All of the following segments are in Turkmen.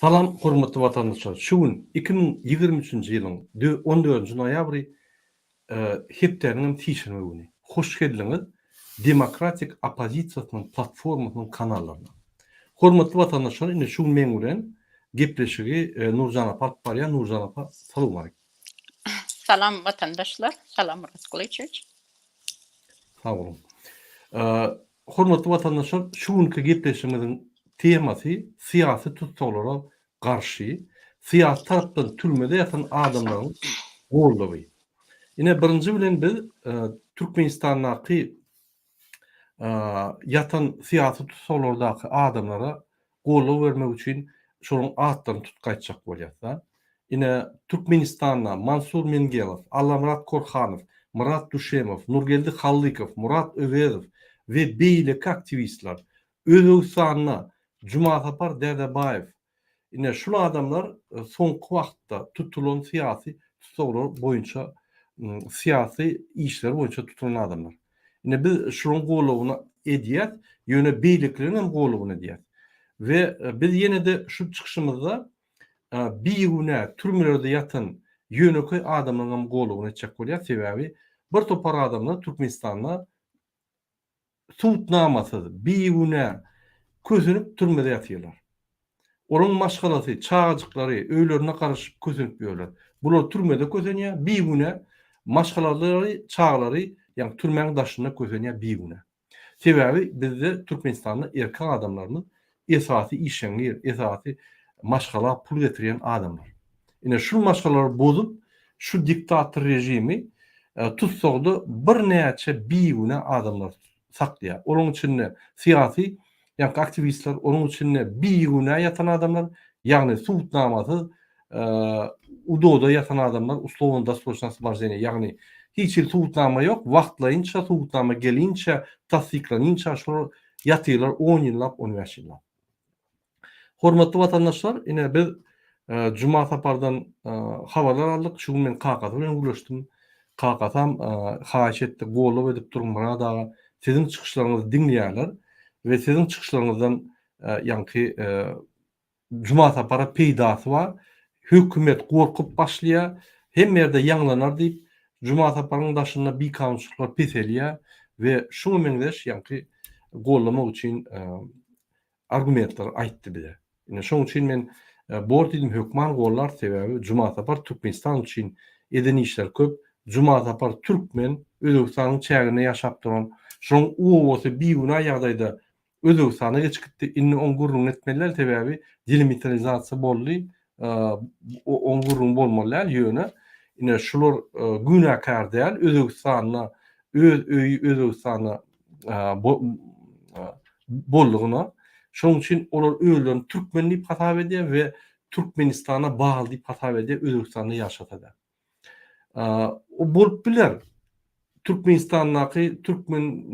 Salam hormatly watandaşlar şu gün 2023-nji ýylyň 14-nji noýabry hepdäniň hem sişenbe güni. Hoş geldiňiz Demokratik oppozisiýasynyň platformasynyň kanallaryna. Hormatly watandaşlar indi şu gün meň bilen gepleşigi Nurjan apa alyp barýar Nurjan apa salowmaleýkim. Salam watandaşlar salam Myrat Gylyçowiç. Sag boluň. Hormatly watandaşlar, şu günki gepleşigimiziň temasy syýasy tussaglara garşy, syýasy tarapdan türmede ýatan adamlaryň goldawy. Ine, birinji bilen biz Türkmenistandaky ýatan syýasy tussaglardaky adamlara goldaw bermek üçin şolaryň atlaryny tutup gaýtjak bolýas-da. Ine, Türkmenistanda Mansur Mengelow, Allamyrat Korhanow, Myrat Duşemow, Nurgeldi Hallykow, Murat Öwezow we beýleki aktiwistler, Özbegistanda Jumasapar Dädebaýew, ine, şul adamlar soňky wagtda tutulan syýasy tussaglar boýunça, syýasy işler boýunça tutulan adamlar. Ine, biz şularyň goldawyny edýäs, ýöne beýlekileriň hem goldawyny edýäs. We biz ýene-de şu çykyşymyzda bigünä türmelerde ýatan ýönekeý adamlaryň hem goldawyny etjek bolýas, sebäbi bir topar adamlar Türkmenistanda subutnamasyz, bigünä kösenip türmede ýatyrlar. Olaryň maşgalasy, çagajyklary öýlerinde garaşyp kösenip ýörler. Bular türmede kösenýär, bigünä, maşgalalary, çagalary ýagny türmäň daşynda kösenýär bigünä. Sebäbi bizde Türkmenistanda erkek adamlarymyz esasy işeňňir, esasy maşgala pul getirýän adamlar. Ine şul maşgalalary bozup şu diktator režimi tussagda birnäçe bigünä adamlary saklaýar. Olaryň içinde syýasy ýaňky aktiwistler, onuň içinde bigünä ýatan adamlar, ýagny subutnamasyz UDO-da ýatan adamlar, uslovno dosroçno osvobождение, ýagny hiç hili subutnama ýok, wagtlaýynça subutnama gelinçä, tassyklanynça şolar ýatyrlar on ýyllap, on bäş ýyllap. Hormatly watandaşlar, ine biz Juma sapardan habarlar aldyk. Şu gün men kakasy bilen gürleşdim. Kakasam haýyş etdi, goldaw edip duruň Myrat aga, siziň çykyşlaryňyzy diňleýärler we siziň çykyşlaryňyzdan ýaňky Juma sapara peýdasy bar. Hökümet gorkup başlaýar, hemme ýerde ýaňlanar diýip, Juma saparyň daşynda bikanunçylyklar peselýär we şuňa meňzeş ýaňky goldamak üçin argumentleri aýtdy bize. Ine şoň üçin men bor diýdim hökman gollar sebäbi Juma Sapar Türkmenistan üçin eden işleri köp. Juma Sapar türkmen Özbegistanyň çäginde ýaşap duran şoň obasy bigünä ýagdaýda Özbegistana geçip gitdi. Indi oň gürrüňini etmeli däl sebäbi delimitalizasiýa boldy. Oň gürrüňi bolmaly däl ýöne ine şular günäkär däl Özbegistanda öz öýi Özbegistanda boldugyna. Şonuň üçin olar özlerini türkmen diýip hasap edýär we Türkmenistana bagly diýip hasap edýär, Özbegistanda ýaşasa-da. O bolup biler. Türkmenistandaky türkmen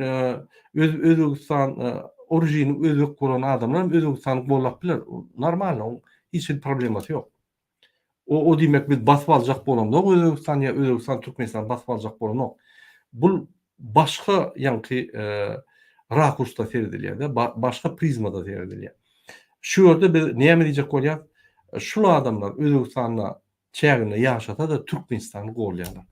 Özbegistan orijini özbek bolan adamlar hem Özbegistany gollap biler. Normalno, oň hiç hili problemasy ýok. O, o diýmek biz basyp aljak bolamzok Özbegistan ýa Özbegistan Türkmenistany basyp aljak bolanok. Bul başga ýaňky rakursda seredilýär-de, başga prizmada seredilýär. Şu ýerde biz näme diýjek bolýas? Şul adamlar Özbegistanda çäginde ýaşasa-da Türkmenistany golýarlar.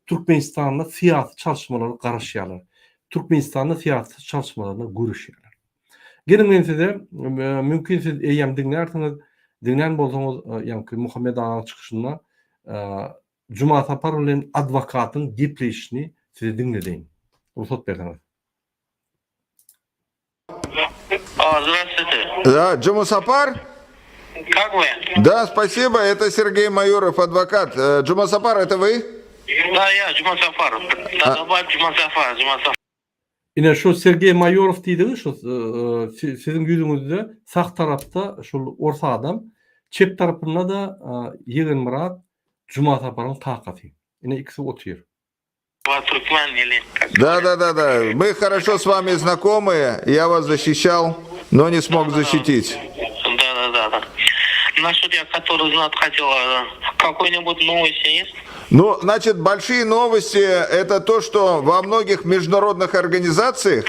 Türkmenistanda syýasy çalyşmalara garaşýarlar. Türkmenistanda syýasy çalyşmalarynda göreşýärler. Geliň men size, mümkin siz eýýäm diňlärsiňiz, diňlän bolsaňyz, ýaňky Muhammet agaň çykyşynda Juma Sapar bilen adwokatyň gepleşişini size diňledeýin. Rugsat berseňiz. Здравствуйте. Да, Джума Сапар? Как вы? Да, спасибо, это Сергей Майоров, адвокат. Э, Джума Сапар, это вы? Да, я Джума Сафар. Да, а... Джума Сафар, Джума Сафар. Ine şu Sergeý Maýorow diýdigi şu siziň ýüzüňizde sag tarapda şul ors adam, çep tarapynda-da Ýegenmyrat Jumasaparyň kakasy. Ine ikisi otyr. Да, да, да, да. Мы хорошо с вами знакомы. Я вас защищал, но не смог защитить. Да, да, да, да. Насчет я который знать хотел, какой-нибудь новости есть? Ну, значит, большие новости – это то, что во многих международных организациях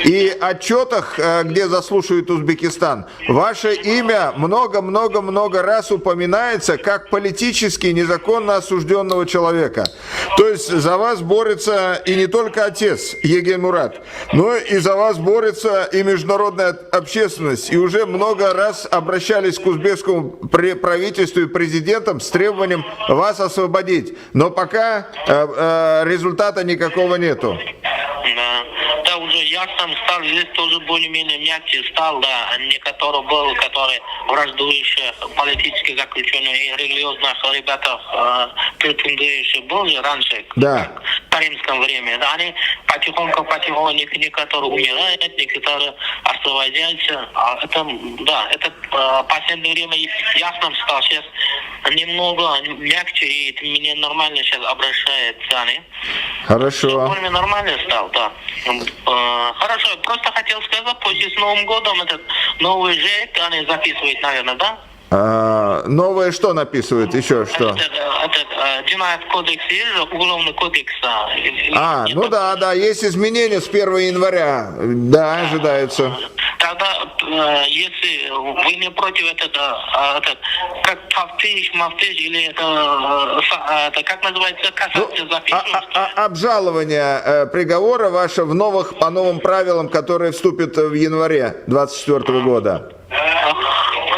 и отчетах, э, где заслушивают Узбекистан, ваше имя много-много-много раз упоминается как политически незаконно осужденного человека. То есть за вас борется и не только отец Еген Мурат, но и за вас борется и международная общественность. И уже много раз обращались к узбекскому правительству и президентам с требованием вас освободить. Но пока э, э, результата никакого нету. Да. Да, уже я сам стал здесь тоже более-менее мягче стал, да, не который был, который враждующий, политически заключенный и религиозных ребятах э, претендующий был же раньше. Да. В каримском времени. Да, они потихоньку, потихоньку, некоторые умирают, некоторые освобождаются. А это, да, это э, последнее время ясно стал сейчас немного мягче, и это меня нормально сейчас обращается они. Хорошо. Более нормально стал, да. Э, Хорошо, просто хотел сказать, после с Новым годом этот новый ЖЭК они записывают, наверное, да? А, новое что написывают? Еще что? Этот, э, этот э, Джинаят кодекс есть же, уголовный кодекс. А, А, ну да, да, есть изменения с 1 января. Да, ожидаются. Тогда, э, если вы не против этот, э, этот как тафтиш, мафтиш или это, э, са- это как называется, Ну, кассация а- записываем? а- а- обжалование э, приговора ваше в новых, по новым правилам, которые вступят в январе 2024 года.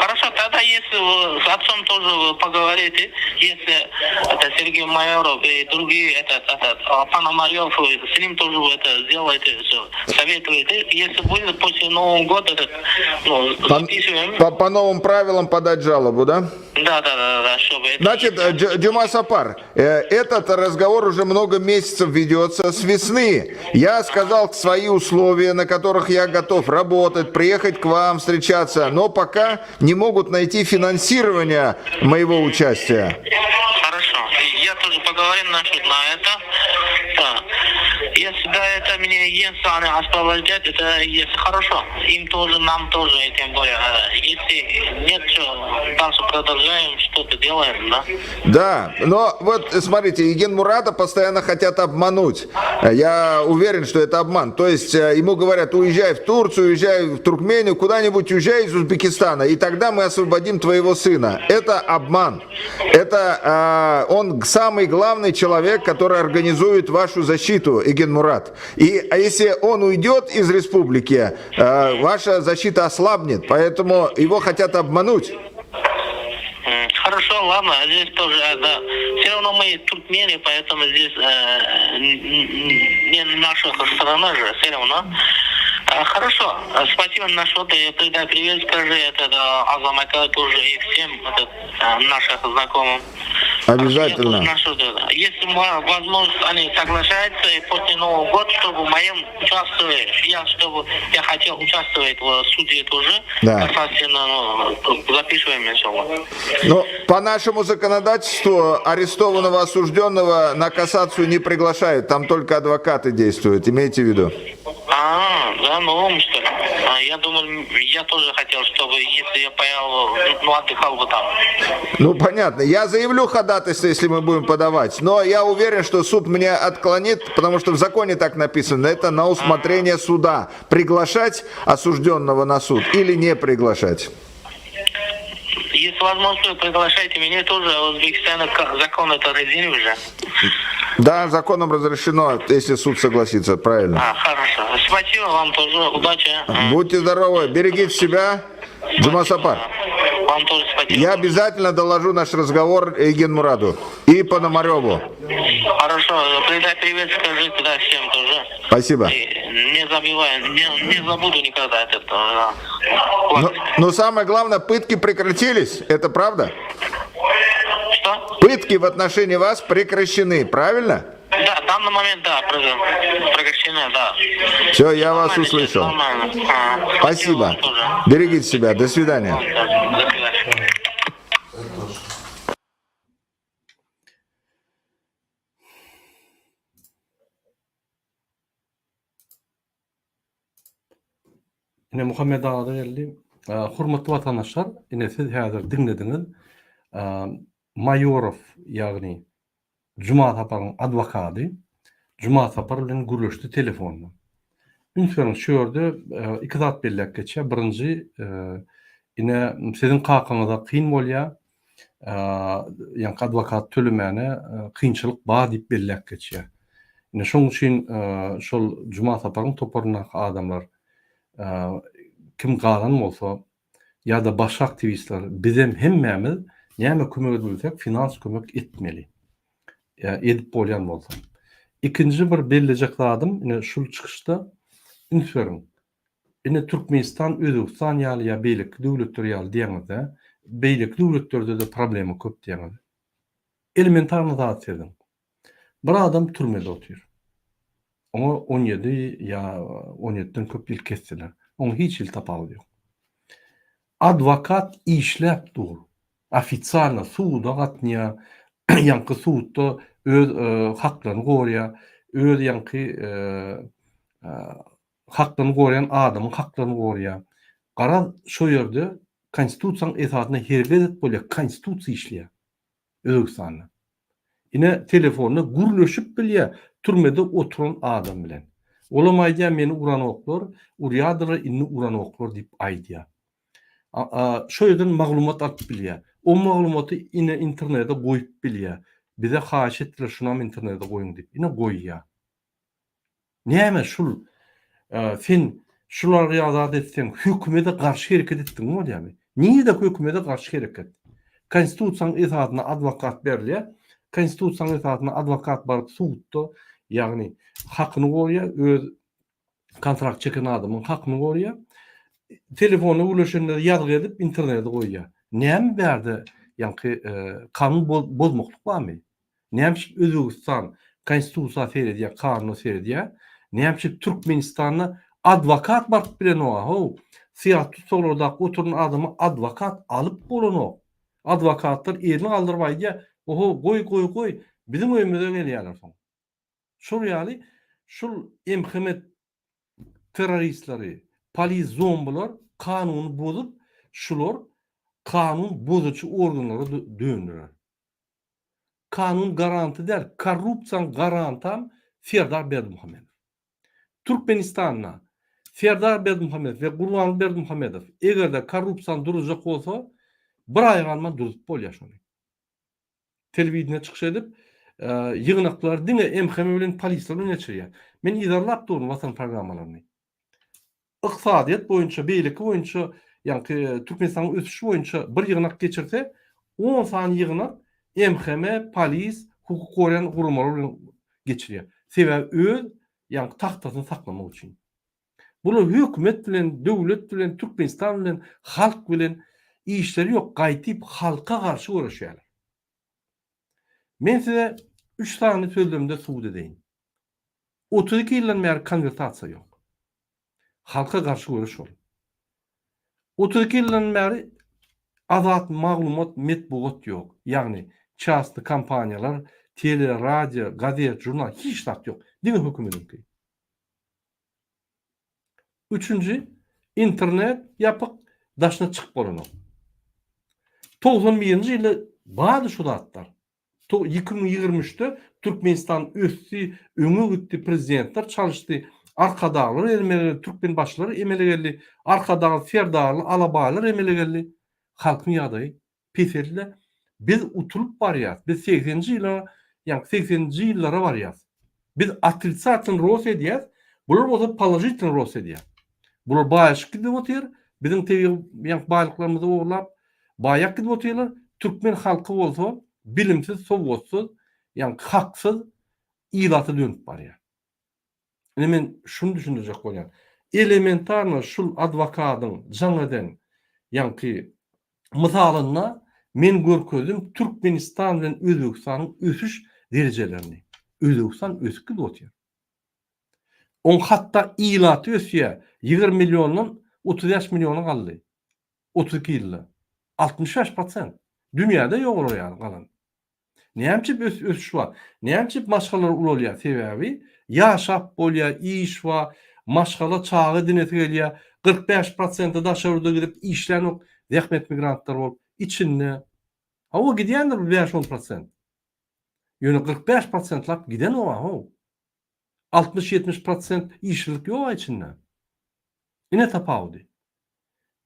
Хорошо, тогда если вы с отцом тоже вы поговорите, если это Сергей Майоров и другие, этот, этот, а, Пономарев, вы с ним тоже вы это сделаете, все, советуете. Если будет после Нового года, этот, ну, По, записываем. по- по новым правилам подать жалобу, да? Да, да, да, да, чтобы это... Значит, э, Дю- Дюма Сапар, э, этот разговор уже много месяцев ведется с весны. Я сказал свои условия, на которых я готов работать, приехать к вам, встречаться, но пока не могут найти финансирование моего участия. Хорошо. Я тоже поговорим насчет на это. Да. Если да, это мне если они освобождать, это если хорошо. Им тоже, нам тоже, и тем более. Э, Если нет, что дальше продолжаем, что-то делаем, да? Да, но вот смотрите, Еген Мурата постоянно хотят обмануть. Я уверен, что это обман. То есть э, ему говорят, уезжай в Турцию, уезжай в Туркмению, куда-нибудь уезжай из Узбекистана, и тогда мы освободим твоего сына. Это обман. Это э, он самый главный человек, который организует вашу защиту, Еген Мурат. И а если он уйдет из республики, э, ваша защита ослабнет, поэтому его хотят обмануть. М, Хорошо, ладно, здесь тоже, э, да. Все равно мы туркмены, поэтому здесь э, н- н- не наша страна же, все равно. Э, Хорошо, э, спасибо на что ты передай привет, скажи это да, Азам ака тоже и всем этот, э, наших знакомым. Обязательно. Я тоже на что да. Если ма- возможность, они соглашаются, и после Нового года, чтобы в моем участвовали, я чтобы я хотел участвовать в суде тоже, Да. касательно, ну, записываем, иншаллах. Но по нашему законодательству арестованного осужденного на кассацию не приглашают, там только адвокаты действуют, имейте в виду. А, да, новым что ли? А, я думал, я тоже хотел, чтобы если я поехал, ну, отдыхал бы там. Ну, понятно. Я заявлю ходатайство, если мы будем подавать, но я уверен, что суд меня отклонит, потому что в законе так написано, это на усмотрение суда. Приглашать осужденного на суд или не приглашать. Если возможность, приглашайте меня тоже, в Узбекистане ка- закон это резин уже. Да, законом разрешено, если суд согласится, правильно. А, хорошо. Спасибо вам тоже, удачи. Будьте здоровы, берегите себя. Джума Сапар. Вам тоже спасибо. Я обязательно доложу наш разговор Еген Мураду и Пономареву. Хорошо, передай привет, скажи туда всем тоже. Спасибо. И не забивай, не, не забуду никогда этот. да. Но, но самое главное, пытки прекратились, это правда? Что? Пытки в отношении вас прекращены, правильно? Да, в данный момент, да, прекращены, да. Все, я вас Нормально, услышал. Нормально. А, Спасибо. вам тоже. Берегите себя. До свидания. Да, До свидания. Ine Muhammet aga-da geldi. Hormatly watandaşlar, ine siz häzir diňlediňiz. Maýorow, ýagny. Juma Saparyň adwokady Juma Sapar bilen gürleşdi telefonda. Üns beriň, şu ýerde iki zat belläp geçýär. Birinji, ine, siziň kakaňyza kyn bolýar, ýaňky adwokat tölemäne kynçylyk bar diýip belläp geçýär. Ine, şonuň üçin şol Juma Saparyň toparyndaky adamlar kim galan bolsa ýa-da başga aktiwistler bizem hemmämiz näme kömek edip bilsek finans kömek etmeli. Ýa edip bolýan bolsa. Ikinji bir bellejek zadym ine şul çykyşda üns beriň. Ine Türkmenistan Özbegistan ýaly ýa beýleki döwletler ýaly diýeňizde, beýleki döwletlerde-de problema köp diýeňiz. Elementarny zat sezin. Bir adam türmede otyr. Oňa 17 ýa 17-den köp ýyl kesdiler. Oň hiç hili tapawudy ýok. Adwokat işläp dur. Ofisialno suda gatnaýar, ýaňky sudda öz haklaryny gorýar, öz ýaňky haklaryny gorýan adamyň haklaryny gorýar. Garaz, şo ýerde konstitusiýanyň esasynda hereket edip bolýar, konstitusiýa işleýär Özbegistanda. Ine, telefonda gürleşip bilýär türmede oturan adam bilen. Olam aýdýar, meni uranoklar, urýardylar, indi uranoklar diýip aýdýar. Şo ýerden maglumat alyp bilýär. O maglumaty ine internete goýup bilýär. Bize haýyş etdiler şunam internete goýuň diýip. Ine goýýar. Näme şul sen şular ýaly zat etseň hökümete garşy hereket etdiň bolýarmy? Nirede hökümete garşy hereket? Konstitusiýanyň esasynda adwokat berilýär. Konstitusiýanyň esasynda adwokat baryp sudda, ýagny hakyny gorýar, öz kontrakt çeken adamyň hakyny gorýar. Telefonda gürleşende ýazgy edip internete goýýar. Näme bärde ýaňky kanun bozmaklyk barmy? Näme üçin Özbegistan konstitusiýa seredýär, kanuna seredýär? Näme üçin Türkmenistanda adwokat baryp bilenok how? Syýasy tussaglardaky oturan adama adwokat alyp bolanok. Adwokatlar elini galdyryp aýdýar, oho goý goý goý, biziň öýümize gelýärler soň. Şol ýaly şul MHM terroristleri, polis zombular kanuny bozup, şular kanun bozujy organlara döndürer. Kanun garanty däl, korrupsiýaň garantam Serdar Berdimuhamedow. Türkmenistanda Serdar Berdimuhamedow we Gurbanguly Berdimuhamedow eger-de korrupsiýany duruzjak bolsa, bir aý galman duruzyp bolýar şony. Telewideniýede çykyş edip, ýygnaklary diňe MHM bilen polisler bilen geçirýär. Men yzarlap durun Watan programmalaryny. Ykdysadyýet boýunça, beýleki boýunça, ýaňky Türkmenistanyň ösüşi boýunça bir ýygnak geçirse, on sany ýygnak MHM, polis, hukuk goraýan guramalar bilen geçirýär. Sebäbi öz ýaňky tagtasyny saklamak üçin. Bular hökümet bilen, döwlet bilen, Türkmenistan bilen, halk bilen işleri ýok, gaýtyp halka garşy göreşýärler. Men size üç sany sözlemde subut edeýin. 32 ýyldan bäri konwertasiýa ýok. Halka garşy göreş ol. 32 ýyldan bäri azat maglumat, metbugat ýok. Ýagny çasny kompaniýalar, tele, radio, gazet, žurnal hiç zat ýok. Diňe hökümediňki. Üçünji, internet ýapyk, daşyna çykyp bolanok. 91-nji ýylda bardy şu zatlar. 2023-de Türkmenistan ösdi, öňe gitdi, prezidentler çalyşdy, Arkadaglar emele geldi, Türkmenbaşylar emele geldi, Arkadagly, Serdarly, Alabaýlar emele geldi. Halkyň ýagdaýy peseldi. Biz utulyp barýas. Biz segseninji ýyla, ýagny segseninji ýyllara barýas. Biz otrisatel rost edýäs, bular bolsa položitel rost edýär. Bular baýaşyp gidip otyr, biziň tebigy ýagny baýlyklarymyzy ogurlap, baýap gidip otyrlar. Türkmen halky bolsa bilimsiz, sowatsyz, ýagny haksyz ilata dönüp barýar. Ine men şuny düşündirjek bolýan. Elementarno şul adwokadyň jaň eden ýaňky mysalynda men görkezdim Türkmenistan bilen Özbegistanyň ösüş derejelerini. Özbegistan ösüp gidip otyr. Oň hatda ilaty ösýär. 20 milliondan 35 milliona galdy. 32 ýylda. 65 prosent. Dünýäde ýok olar ýaly galan. Näme üçin ösüş bar? Näme üçin maşgalalar ulalýar? Sebäbi ýaşap bolýar, iş bar, maşgala çaga edinesi gelýär. 45 prosenti daşary ýurda gidip işlänok, zähmet migrantlary bolup içinde. Hawa gidýändir bir 5-10 prosent. Ýöne 45 prosentlap giden oba how. 60-70 prosent işsizlik ýok içinde. Ine tapawudy.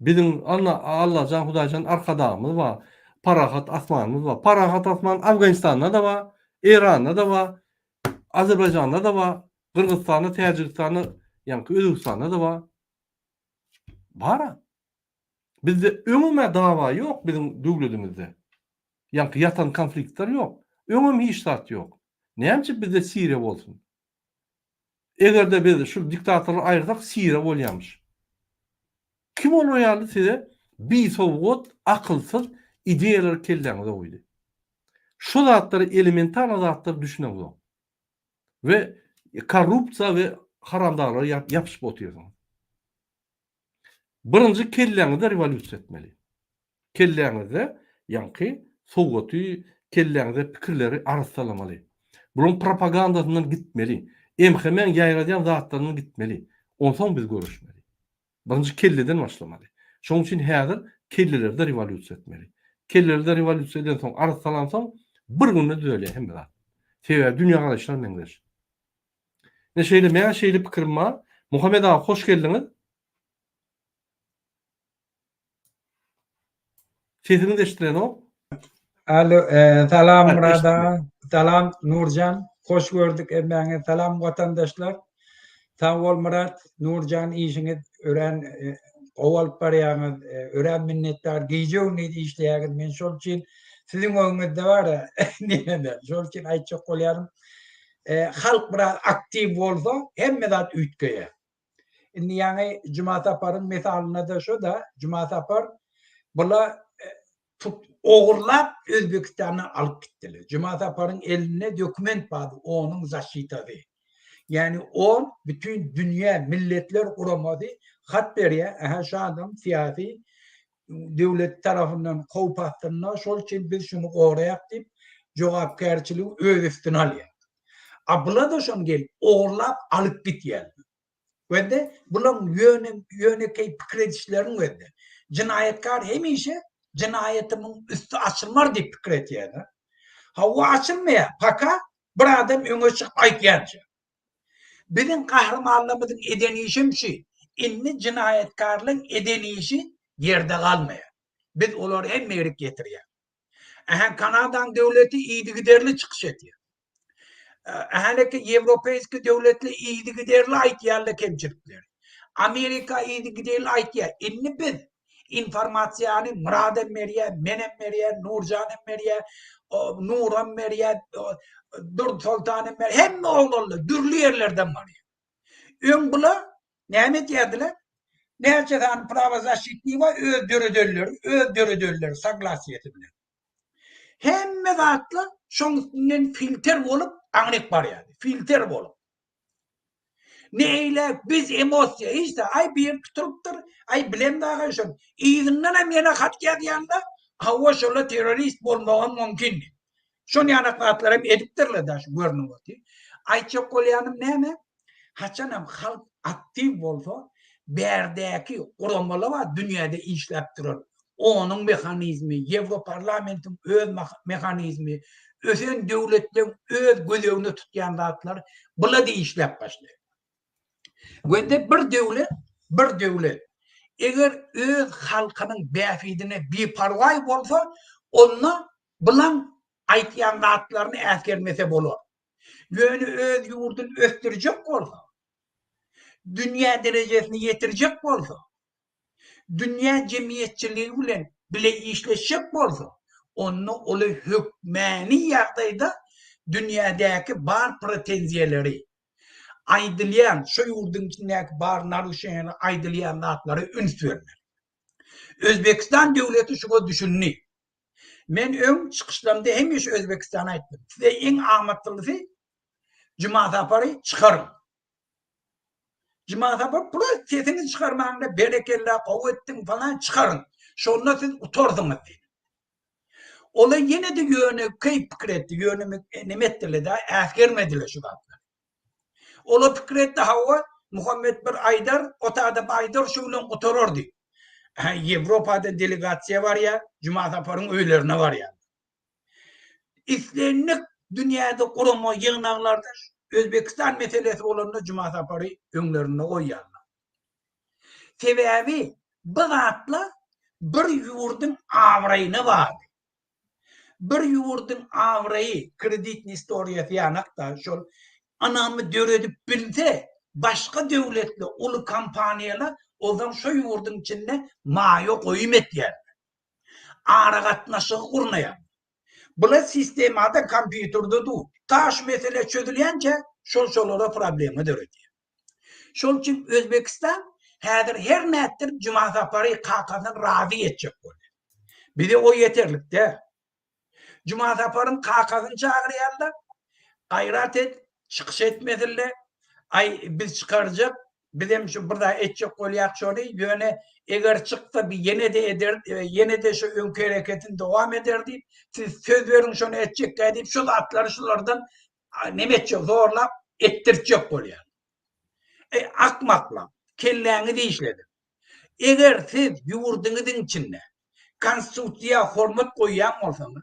Biziň Alla Allajan Hudaýjan Arkadagymyz bar. Parahat asmanymyz bar. Parahat asman Afganistanda-da bar, Eýranda-da bar, Azerbaýjanda-da bar, Gyrgyzystanda, Täjigistanda, ýaňky Özbegistanda-da bar. Bar-a. Bizde öňem-ä dawa ýok biziň döwledimizde. Ýaňky ýatan konfliktler ýok. Öňem hiç zat ýok. Näme üçin bizde Siriýa bolsun? Eger-de biz şu diktatorlary aýyrsak Siriýa bolýamyş. Kim olar ýaly size bisowgat, akylsyz ideýalary kelläňize guýdy? Şu zatlary elementarny zatlary düşüneňzok. We korrupsiýa we haramdaglara ýapyşyp otyrsyňyz. Birinji kelläňizde rewolýusiýa etmeli. Kelläňizde ýaňky sowgaty, kelläňizde pikirleri arassalamaly. Bularyň propagandasyndan gitmeli. MHM-iň ýaýradýan zatlaryndan gitmeli. Onsoň biz göreşmeli. Birinji kelleden başlamaly. Şonuň üçin häzir kellelerde rewolýusiýa etmeli. Kellelerde rewolýusiýa edensoň, arassalansoň bir günde düzelýär hemme zat. Sebäbi dünýägaraýyşlar meňzeş. Ine şeýle meň şeýle pikirim bar. Muhammet aga hoş geldiňiz. Sesiňiz eşidilenok. Alo, e, salam Murat aga, salam Nurjan, hoş gördük hemmäňizi, salam watandaşlar. Sag bol Murat, Nurjan işiňiz örän e, gowy alyp barýaňyz, e, örän minnetdar, gije-gündiz işleýäňiz, men şol üçin siziň öňüňizde bar-a, neme, şol üçin aýtjak bolýarym. Halk biraz aktiw bolsa hemme zat üýtgeýär. Indi ýaňy Juma Saparyň mysalynda-da şo-da, Juma Sapar bula tut ogurlap Özbegistana alyp gitdiler. Juma Saparyň elinde dokument bardy, onuň zaşitasy. Ýagny ol bütin dünýä milletler guramasy hat berýär, ähä şu adam syýasy döwlet tarapyndan howp astynda, şol üçin biz şuny goraýak diýip, jogapkärçiligi öz üstüne alýar. A bular-da şony gelip ogurlap alyp gidýärler. Gözde bularyň ýöne ýönekeý pikir edişlerini gözde. Jenaýatkar hemişe jenaýatymyň üsti açylmar diýip pikir edýär-de. Hawa açylmaýar, paka bir adam öňe çykyp aýtýança. Biziň gahrymanlarymyzyň eden işem şu. Indi jenaýatkarlaryň eden işi ýerde galmaýar. Biz olary hemme ýerik ýetirýäris. Ähä Kanadaň döwleti yzygiderli çykyş edýär. Ähäneki ýewropeýski döwletler yzygiderli aýtýarlar kemçilikleri. Amerika yzygiderli aýtýar. Indi biz Informasiýany Myradam berýär, menem berýän, Nurjanam berýär, Nuram berýär, Durdysoltanam berýär, hemme oglanlar dürli ýerlerden barýar. Öň bular näme edýärdiler? Näçe sany prawozaşitniý bar, öz döredenleri, öz döredenleri soglasiýasy bilen. Hemme zatlar şoň üstünden filter bolup aňryk barýardy. Filter bolup. Ne eýläk biz emosiýa hiç zat aý bir tutulypdyr aý bilemzok şol yzyndanam ýene hat ýazýanlar hawa şola terrorist bolmagam mümkin diýip şon ýanak zatlaram edipdirler da şu görnüp otyr aýtjak bolýanym näme haçanam halk aktiw bolsa bärdäki guramalar bar dünýäde işläp duran Onuň mehanizmi, Ýewroparlamentiň öz mehanizmi, ösen döwletleň öz gözegine tutýan zatlary bula-da işläp başlaýar. Wende bir döwlet, bir döwlet eger öz halkynyň bähbidine biparwaý bolsa, onda bulaň aýtýan zatlaryny äsgermese bolar. Ýöne öz ýurduny ösdürjek bolsa, dünýä derejesine ýetirjek bolsa, dünýä jemgyýetçiligi bilen bile işleşjek bolsa, onda oly hökmäny ýagdaýda dünýädäki bar pretenziýalary, aýdylýan, şo ýurduň içindäki bar naruşeniýalar aýdylýan zatlara üns bermeli. Özbekistan döwleti şuňa düşündi. Men öň çykyşlarymda hemişe Özbekistany aýtdym. Size iň amatlysy Juma Sapary çykaryň. Juma Sapar prost sesiňizi çykarmaňda berekella gowy etdiň falan çykaryň. Şonda siz utarsyňyz diýdi. Olar ýene-de ýönekeý pikir etdi, ýöne neme etdiler-de, äsgermediler şu zatlary. Olar pikir etdi, hawa, Muhammet bir aýdar, o tada bir aýdar, şu bilen gutarar diýip. Hä, Ýewropadan delegasiýa barýar, Juma Saparyň öýlerine barýar. Islendik. Dünýäde gurama ýygnaglarda Özbekistan meselesi bolanda Juma Sapary öňlerinde goýýarlar. Sebäbi bu zatlar bir ýurduň abraýyna bagly. Bir ýurduň abraýy, kreditniý istoriýasy ýanak-da, şol ynamy döredip bilse, başga döwletler, uly kompaniýalar onsoň şo ýurduň içinde maýa goýum etýärler. Aragatnaşygy gurnaýarlar. Bular sistemada kompýuterde dur. Ta şu mesele çözülýänçä şol şolara problema döredýär. Şol üçin Özbekistan häzir her nätdirip Juma Sapary kakasyny razy etjek bolýar. Bize o ýeterlik däl. Juma Saparyň kakasyny çagyrýarlar. Gaýrat et, çykyş etmesinler. Aý biz çykarjak, bizem şu bir zat etjek bolýak şony, ýöne eger çyksa bi ýene-de eder, ýene-de şu öňki hereketini dowam eder diýip, siz söz beriň şony etjekkä diýip şu zatlary şulardan neme etjek, zorlap etdirtjek bolýar. Eý akmaklar, kelläňizi işlediň. Eger siz ýurduňyzyň içinde konstitusiýa hormat goýýan bolsaňyz,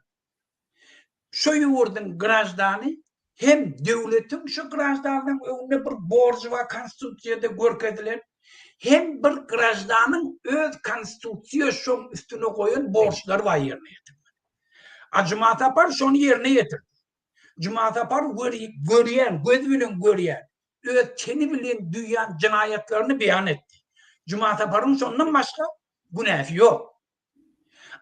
şo ýurduň graždany hem döwletiň şo graždanyň öňünde bir borjy bar konstitusiýada görkezilen, hem bir graždanyň öz konstitusiýa şoň üstüne goýan borçlary bar ýerine ýetirmeli. A Juma Sapar şony ýerine ýetirdi. Juma Sapar görýän, göz bilen görýän, öz teni bilen duýýan jenaýatlaryny beýan etdi. Juma Saparyň şondan başga günäsi ýok.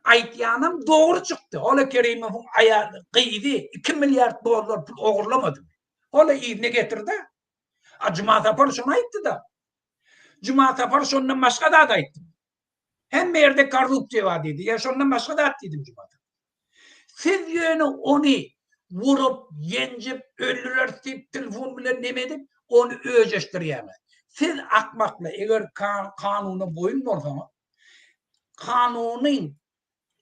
Aýtýanam dogry çykdy. Ola Kerimowyň aýaly, gyzy 2 milliard dollar pul ogurlamadymy? Ola yzyna getirdi. A Juma Sapar şony aýtdy-da. Juma Sapar şondan başga zat aýtdy. Hemme ýerde korrupsiýa bar diýdi. Ýa şondan başga zat diýdim Juma Sapar. Siz ýöne ony vurup, ýenjip, öldüreris diýip telefon bilen neme edip, ony öjeşdirýäňiz. Siz akmaklar, eger kanuna boýun bolsaňyz, kanunyň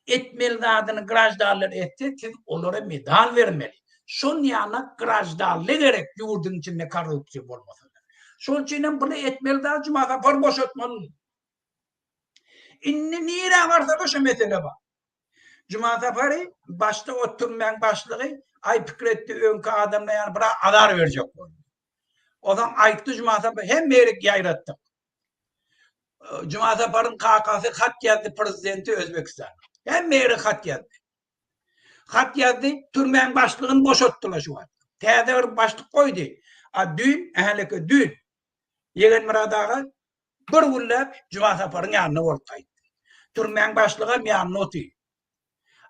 etmeli zadyny graždanlar etse, siz olara medal bermeli. Şon ýaly graždanly gerek ýurduň içinde korrupsiýa bolmasa. Şonuň üçin hem buny etmeli zat Juma Sapar boşatmaly. Indi nirä barsa-da şu mesele bar. Juma Sapary başda o türmäň başlygy aý pikir etdi öňki adamlar ýaly biraz azar berjek boldy. Onsoň aýtdy Juma Sapar hemme ýere ýaýratdyk. Juma Saparyň kakasy hat ýazdy prezidente Özbekistanyň. Hemme ýere hat ýazdy. Hat ýazdy, türmäň başlygyny boşatdylar şu wagt. Täze bir başlyk goýdy. A düýn, ähleke düýn Ýegenmyrat aga bir günläp Juma Saparyň ýanynda bolup gaýtdy. Türmäň başlygam ýanynda otyr.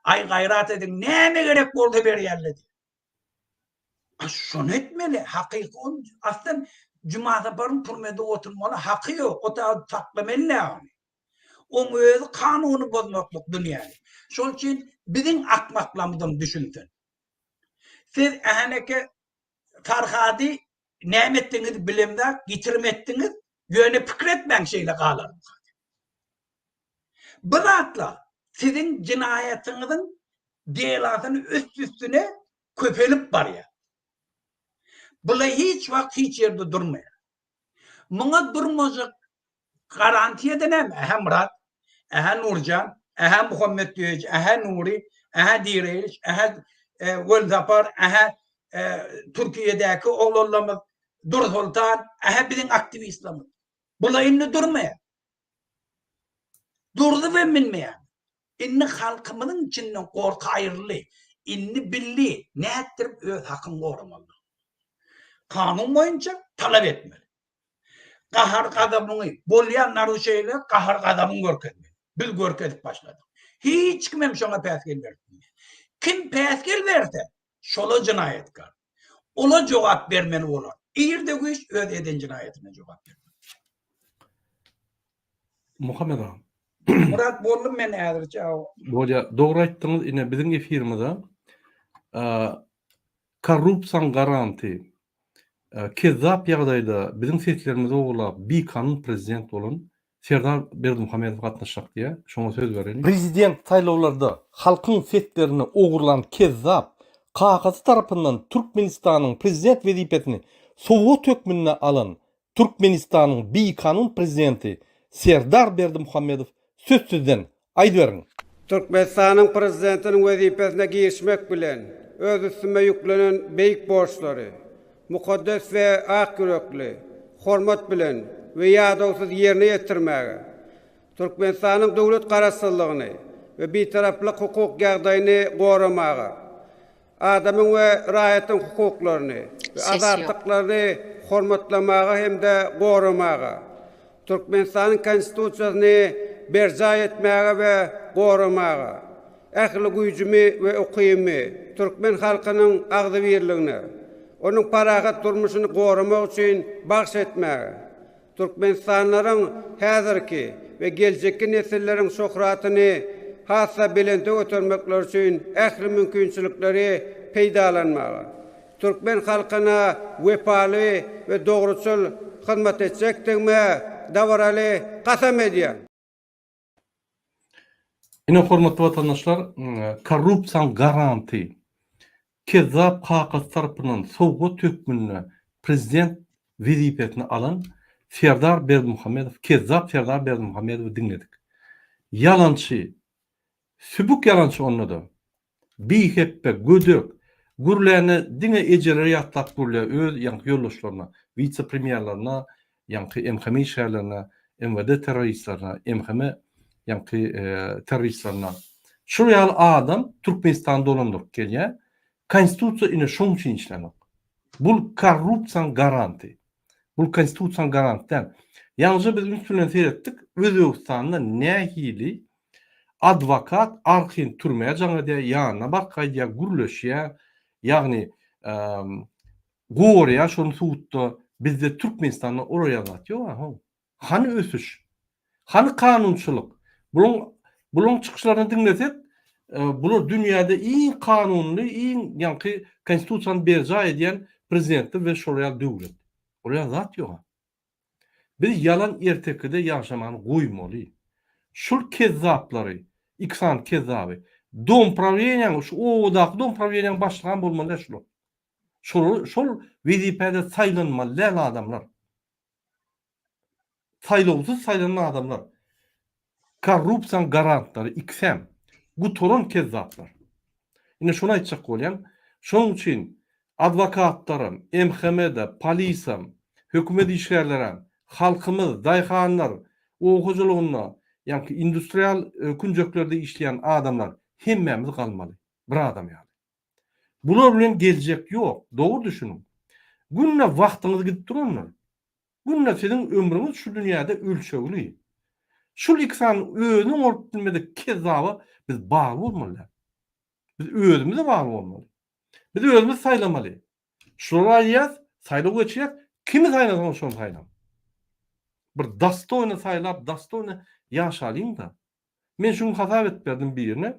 Aý gaýrat ediň, näme gerek bolsa berýärler diýip. A şony etmeli, hakyky ol aslyn Juma Saparyň türmede oturmaly haky ýok, o ta saklamaly däl ony. Oň özi kanuny bozmaklyk dünýäni. Şol üçin biziň akmaklarymyzam düşünsin. Siz äheneke Farhady näme etdiňiz bilemzok, ýitirim etdiňiz, ýöne pikir etmäň şeýle galarmyka diýip. Bu zatlar siziň jenaýatyňyzyň delasyny üst-üstüne köpelip barýar. Bular hiç wagt hiç ýerde durmaýar. Muňa durmajak garantiýa-da näme? Ähä Myrat, ähä Nurjan, ähä Muhammet Düýeji, ähä Nury, ähä Direýiş, ähä Welsapar, ähä Türkiýedäki oglanlarymyz Dursoltan, ähä biziň aktiwistlerimiz. Bular indi durmaýar. Durzubam bilmeýär. Indi halkymyzyň içinden gorky aýryldy. Indi bildi, nätdirip öz hakyny goramalydygyny. Kanun boýunça talap etmeli. Gahar-gazabyňy, bolýan naruşeýle gahar-gazabyňy görkezmeli. Biz görkezip başladyk. Hiç kim hem şoňa päsgel berip bilmeýär. Kim päsgel berse, şola jenaýatkar. Ola jogap bermeli bolar. Ir-de-güýç öz eden jenaýatyna jogap bermeli. Muhammet aga. Murat boldum men häzirçe. Bolýa, dogry aýtdyňyz, ine biziň efirimize korrupsiýaň garanty, kezzap ýagdaýda biziň seslerimizi ogurlap bikanun prezident bolan Serdar Berdimuhamedow gatnaşjak diýýär, şoňa söz bereliň. Prezident saýlawlarda halkyň seslerini ogurlan kezzap, kakasy tarapyndan Türkmenistanyň prezident wezipesini sowgat hökmünde alan Türkmenistanyň bikanun prezidenti Serdar Berdimuhamedow söz sizden, aýdyberiň! Türkmenistanyň Prezidentiniň wezipesine girişmek bilen. öz üstüme ýüklenen beýik borçlary mukaddes we ak ýürekli, hormat bilen we ýadawsyz ýerine ýetirmäge, Türkmenistanyň döwlet Garaşsyzlygyny we Bitaraplyk hukuk ýagdaýyny goramaga, adamyň we raýatyň hukuklaryny we Ses ýok. azatlyklaryny hormatlamaga hem-de goramaga, Türkmenistanyň Konstitusiýasyny berjaý etmäge we goramaga, ähli güýjümi we ukybymy türkmen halkynyň agzybirligine, onuň parahat durmuşyny goramak üçin bagyş etmäge, Türkmenistanlylaryň häzirki we geljekki nesilleriň şöhratyny has-da belente götermekleri üçin ähli mümkinçilikleri peýdalanmaga, türkmen halkyna wepaly we dogruçyl hyzmat etjekdigime dabaraly kasam edýän. Ine hormatly watandaşlar, korrupsiýaň garanty kezzap kakasy tarapyndan sowgat hökmünde prezident wezipesini alan Serdar Berdimuhamedow, kezzap Serdar Berdimuhamedowy diňledik. Ýalançy, sübük ýalançy onda-da. Bihepbe, gödek, gürlände diňe ejeleri ýatlap gürlýär, öz ýaňky ýoldaşlaryna, wise-premýerlerine, ýaňky MHM işgärlerine, MWD terroristlerine, MHM ýaňky terroristlerine. Şul ýaly adam Türkmenistany dolandyryp gelýär. Konstitusiýa ine şoň üçin işlänok. Bul korrupsiýaň garanty. Bul konstitusiýaň garanty däl. Ýaňyja biz üns bilen seretdik, Özbegistanda nähili Adwokat arkaýyn türmä jaň edýär, ýanyna baryp gaýdýar, gürleşýär, ýagny goraýar şony sudda. Bizde Türkmenistanda olar ýaly zat ýok-a how. Hany ösüş? Hany kanunçylyk? Bulaň bulaň çykyşlaryny diňlesek, bular dünýäde iň kanunly, iň ýaňky konstitusiýany berjaý edýän prezidentler we şolar ýaly döwlet. Olar ýaly zat ýok-a. Biz ýalan ertekide ýaşamany goýmaly. Şul kezzaplary, iki sany kezzaby, dom prawleniýaň, şu obadaky dom prawleniýaň başlygam bolmaly däl şular. Şolar şol wezipäde saýlanmaly däl adamlar. Saýlawsyz saýlanan adamlar. Korrupsiýaň garantlary ikisem. Gutaran kezzaplar. Ine şony aýtjak bolýan. Şonuň üçin adwokatlaram, MHM-de, polisam, hökümet işgärlerem, halkymyz, daýhanlar, oba hojalygynda, ýaňky industrial künjeklerde işleýän adamlar hemmämiz galmaly. Bir adam ýaly. Bular bilen geljek ýok. Dogry düşüniň. Günde wagtyňyz gidip durandyr. Günde siziň ömrüňiz şu dünýäde ölçegli. Şul iki sany özüni oňaryp bilmedik kezzaba biz bagly bolmaly däl. Biz özümize bagly bolmaly. Biz özümiz saýlamaly. Şulary aýdýas, saýlaw geçirýäs, kimi saýlasaňyz şony saýlaň. Bir dostoýny saýlap, dostoýny ýaşalyň-da. Men şu gün hasap edip berdim birine.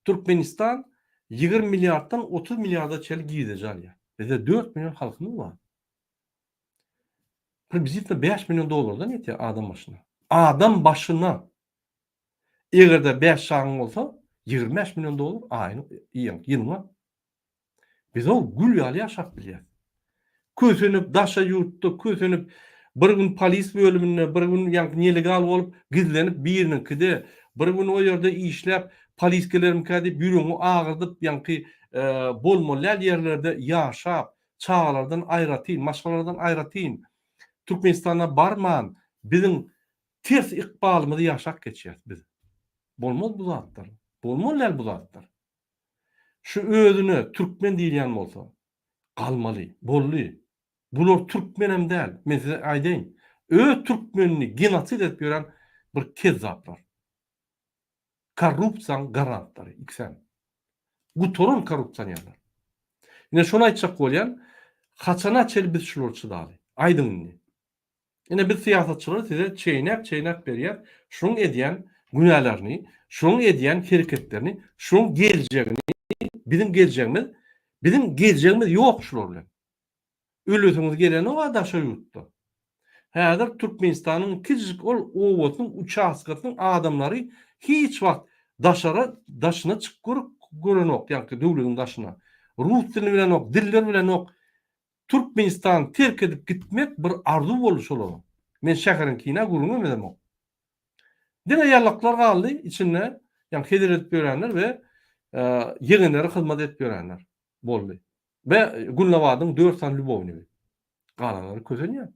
Türkmenistan 20 milliarddan 30 milliarda çenli girdeji alýar. Bizde 4 million halkymyz bar. Priblizitel 5 million dollardan ýetýär adam başyna. Adam başyna. Eger-de 5 çagaň bolsa, 25 million dollar aýyň ýylyna. Biz ol gül ýaly ýaşap bilýäs. Kösenip daşa ýurtda kösenip bir gün polis bölüminde bir gün ýaňky nelegal bolup gizlenip biriniňkide bir gün o ýerde işläp polis gelermikä diýip ýüregiňi agyrdyp ýaňky bolmaly däl ýerlerde ýaşap çagalardan aýratyn maşgalalardan aýratyn Türkmenistana barman biziň ters ykbalymyzy ýaşap geçýäs biz. Bolmaz bu zatlar. Bolmaly däl bu zatlar. Şu özüne türkmen diýilýän bolsa, galmaly. Boldy. Bular türkmenem däl. Men size aýdaýyn. Öz türkmenini genosid edip ýören bir kezzaplar. Korrupsiýaň garantlary ikisem. Gutaran korrupsionerler. Ine şony aýtjak bolýan, haçana çenli biz şulara çydaly? Aýdyň indi. Ine biz syýasatçylar size çeýnäp-çeýnäp berýäs şuň edýän günälerini, şuň edýän hereketlerini, şuň geljegini, biziň geljegimiz, biziň geljegimiz ýok şular bilen. Ölesiňiz gelenok-a daşary ýurtda. Häzir Türkmenistanyň kiçijik ol obasynyň uçastkasynyň adamlary hiç wagt daşara daşyna çykyp görüp görenok, ýaňky döwlediň daşyna. Rus dilini bilenok, diller bilenok. Türkmenistany terk edip gitmek bir arzuw boldy şolara. Men şäheriňkine gürrüňem edemok. Diňe ýallaklar galdy içinde, ýagny hezil edip ýörenler we ýegenleri hyzmat edip ýörenler. Boldy. We Gülnabadyň dört sany lýubownigi. Galanlary kösenýär.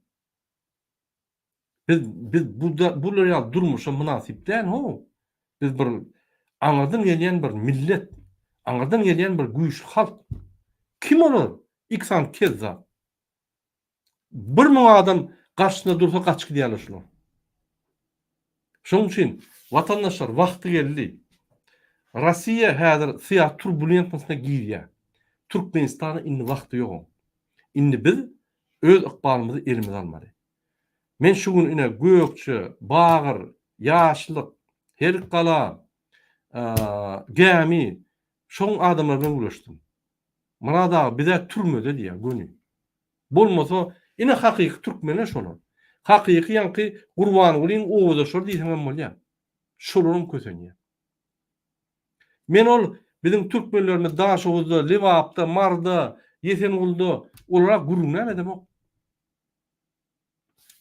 Biz biz bu bular ýaly durmuşa mynasyp däl how. Biz bir aňyrdan gelýän bir millet, aňyrdan gelýän bir güýçli halk. Kim olar? Iki sany kezzap. 1000 adam garşysynda dursa gaçyp gidýärler şular. Şonuň üçin watandaşlar wagty geldi. Russiýa häzir syýasy turbulentnostyna girýär. Türkmenistana indi wagty ýok. Indi biz öz ykbalymyzy elimize almaly. Men şu gün ine Gökje, Bagyr, Ýaşlyk, Herikgala, Gämi şoň adamlary bilen gürleşdim. Myrat aga bizä türmede diýýär göni. Bolmasa ine hakyky türkmenler şolar. Hakyky ýaňky Gurbangulyň obadaşlary diýseňem bolýar. Şolaram kösenýär. Men ol biziň türkmenlerimiz Daşoguzda, Lebapda, Maryda, Ýesengulda olara gürrüňem edemok.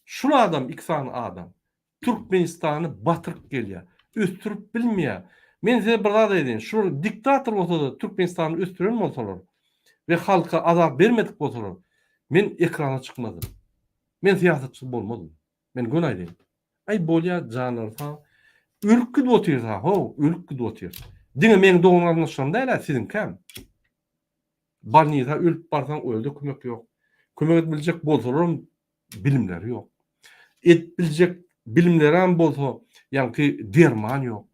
Şul adam iki sany adam Türkmenistany batyryp gelýär. Ösdürip bilmeýär. Men size bir zat aýdaýyn. Şular diktator bolsada Türkmenistany ösdüren bolsalar we halka azar bermedik bolsalar men ekrana çykmazdym. Men syýasatçy bolmazdym. Men göni aýdaýyn. Aý bolýa janlary sag. Ölüp gidip otyrsa how, ölüp gidip otyr. Diňe meň dogan garyndaşlarym däl-ä siziňkäm. Bolnisa ölüp barsaň o ýerde kömek ýok. Kömek edip biljek bolsalaram bilimleri ýok. Edip biljek bilimlerem bolsa ýaňky derman ýok.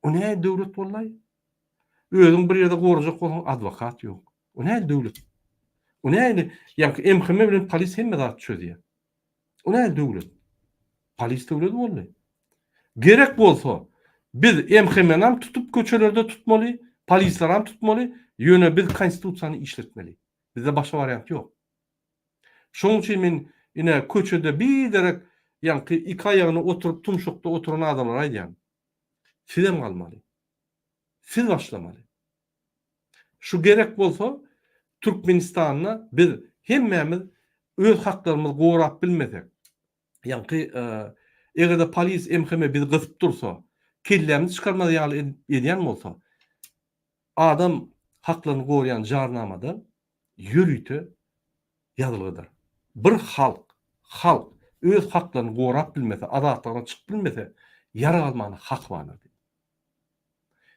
O nähili döwlet boldaý? Özüň bir ýerde gorajak bolsaň adwokat ýok. O nähili döwlet? O nähili ýaňky MHM bilen polis hemme zat çözýär. O nähili döwlet? Polis döwleti boldy. Gerek bolsa, biz MHM-nam tutup köçelerde tutmaly, polislaram tutmaly, ýöne biz konstitusiýany işletmeli. Bizde başga wariant ýok. Şonuň üçin men ine köçede biderek ýaňky iki aýagyna oturyp tumşukda oturan adamlara aýdýan. Sizem galmaly. Siz başlamaly. Şu gerek bolsa Türkmenistanda biz hemmämiz öz haklarymyzy gorap bilmesek, ýaňky eger-de polis MHM bizi gysyp dursa, kellämizi çykarmaz ýaly edýän bolsa, adam haklaryny goraýan jarnamada ýörite ýazylgydyr. Bir halk, halk öz haklaryny gorap bilmese, azatlygyna çykyp bilmese, ýarag almana haky bardyr diýip.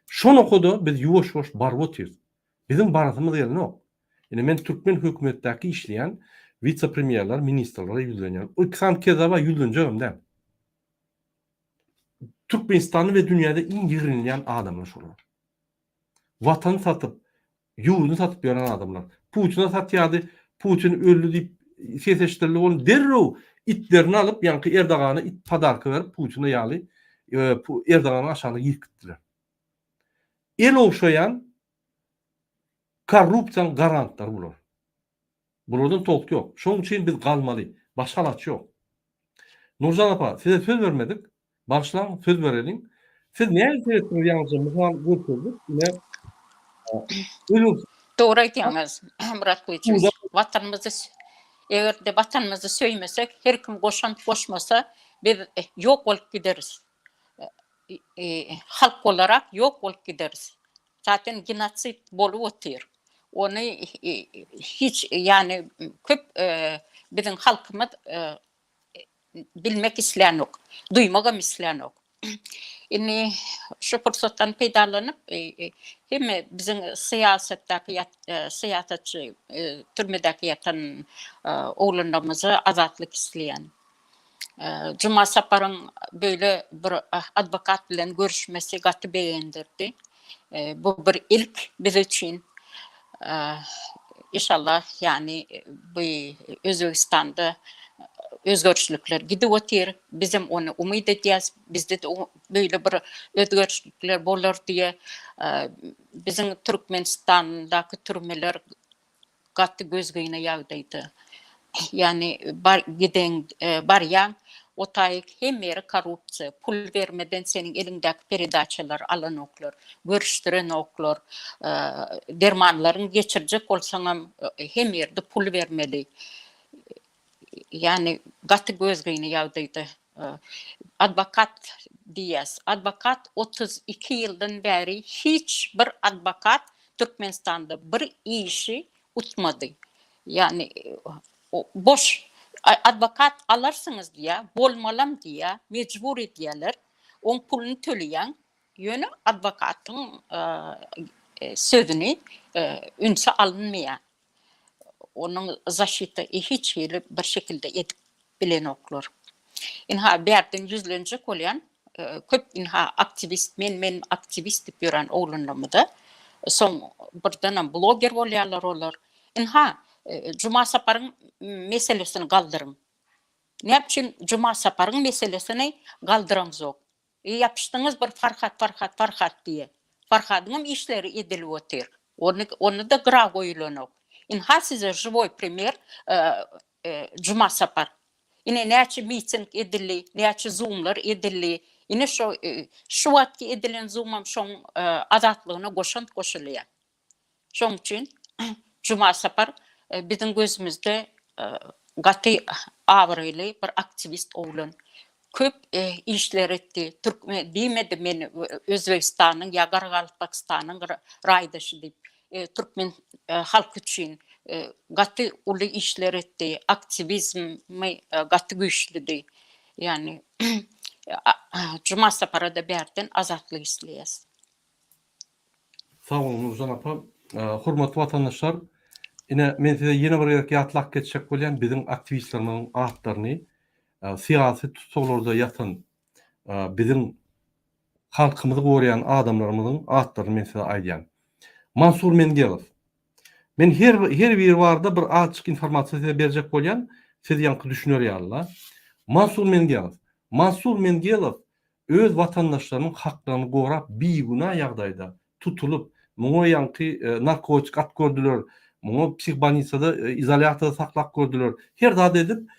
Şo nokada biz ýuwaş-ýuwaş baryp otyrys. Biziň barasymyz gelenok. Ine men türkmen hökümetdäki işleýän wise-premýerler, ministrlere ýüzlenýän. O iki sany kezzaba ýüzlenjegem däl. Türkmenistanda we dünýäde iň ýigrenilýän adamlar şolar. Watany satyp, ýurduny satyp ýören adamlar. Putine satýardy, Putin öldi diýip ses eşidildi, ony derrew itlerini alyp, ýaňky Erdogana it podarka berip, Putine ýaly Erdoganyň aşagyna girip gitdiler. El ogşaýan korrupsiýanyň garantlary bular. Bulardan tolk ýok. Şonuň üçin biz galmaly. Başga alaç ýok. Nurjan apa, size söz bermedik. Bagyşlaň, söz bereliň. Siz nähili seretdiňiz ýaňyja mysal görkezdik. Ine Özbegistan Dogry aýdýaňyz, Myrat Gylyjowiç. Watanymyzy eger-de watanymyzy söýmesek, her kim goşant goşmasa, biz ýok bolup gideris. Halk bolarak ýok bolup gideris. Zaten genosid bolup otyr. Ony hiç ýany köp biziň halkymyz bilmek islänok, duýmagam islänok. Indi şu pursatdan peýdalanyp hemme biziň syýasatdaky syýasatçy türmedäki ýatan oglanlarymyza azatlyk isleýän. Juma Saparyň beýle bir adwokat bilen görüşmesi gaty begendirdi. Bu bir ilk biz üçin. Inşallah, ýagny bu Özbegistanda özgerişlikler gidip otyr. Bizem ony umyt edýäs. Bizde-de beýle bir özgerişlikler bolar diýe. Biziň Türkmenistandaky türmeler gaty gözgyny ýagdaýda. Ýagny bar gideň barýaň o taýy hemme ýeri korrupsiýa, pul bermeden seniň eliňdäki peredaçalary alanoklar, görüşdirenoklar, dermanlaryňy geçirjek bolsaňam hemme ýerde pul bermeli. Ýagny gaty gözgyny ýagdaýda. Adwokat diýýäs. Adwokat 32 ýyldan bäri hiç bir adwokat Türkmenistanda bir işi utmady. Ýagny boş adwokat alarsyňyz diýýär, bolmalam diýýär, mejbur edýärler. Oň puluny töleýäň, ýöne adwokatyň sözüni ünse alynmaýar. Onuň zaşita hiç hili bir şekilde edip bilenoklar. Ynha bärden ýüzlenjek bolýan köp ynha aktiwist men men aktiwist diýip ýören oglanlarymyza soň birdenem bloger bolýarlar olar. Ynha Juma Saparyň meselesini galdyryň. Näme üçin Juma Saparyň meselesini galdyraňzok? Ýapyşdyňyz bir Farhat Farhat Farhat diýe. Farhadyňam işleri edilip otyr. Ony ony-da gyra goýulanok. Ynha size živoý primer Juma Sapar. Ine näçe miting edildi, näçe zoomlar edildi. Ine şo şu wagtky edilen zoomam şoň azatlygyna goşant goşulýar. Şoň üçin Juma Sapar biziň gözümizde gaty abraýly bir aktiwist oglan. Köp işler etdi. Türkmen diýmedi men Özbegistanyň ýa Garagalpakystanyň raýdaşy diýip. Türkmen halky üçin gaty uly işler etdi. Aktiwizmi gaty güýçlüdi. Ýagny Juma Sapara-da bärden azatlyk isleýäs. Sag boluň Nurjan apa. Hormatly watandaşlar, ine men size ýene bir gezek ýatlap geçjek bolýan biziň aktiwistlerimiziň atlaryny syýasy tussaglarda ýatan biziň halkymyzy goraýan adamlarymyzyň atlaryny men size aýdýan. Mansur Mengelow. Men her her biri barada bir azjyk informasiýa size berjek bolýan, siz ýaňky düşüner ýaly-la. Mansur Mengelow. Mansur Mengelow öz watandaşlarynyň haklaryny gorap bigünä ýagdaýda tutulyp, muňa ýaňky narkotik at gördüler, muňa psihbolnisada izolýatorda saklap gördüler, her zat edip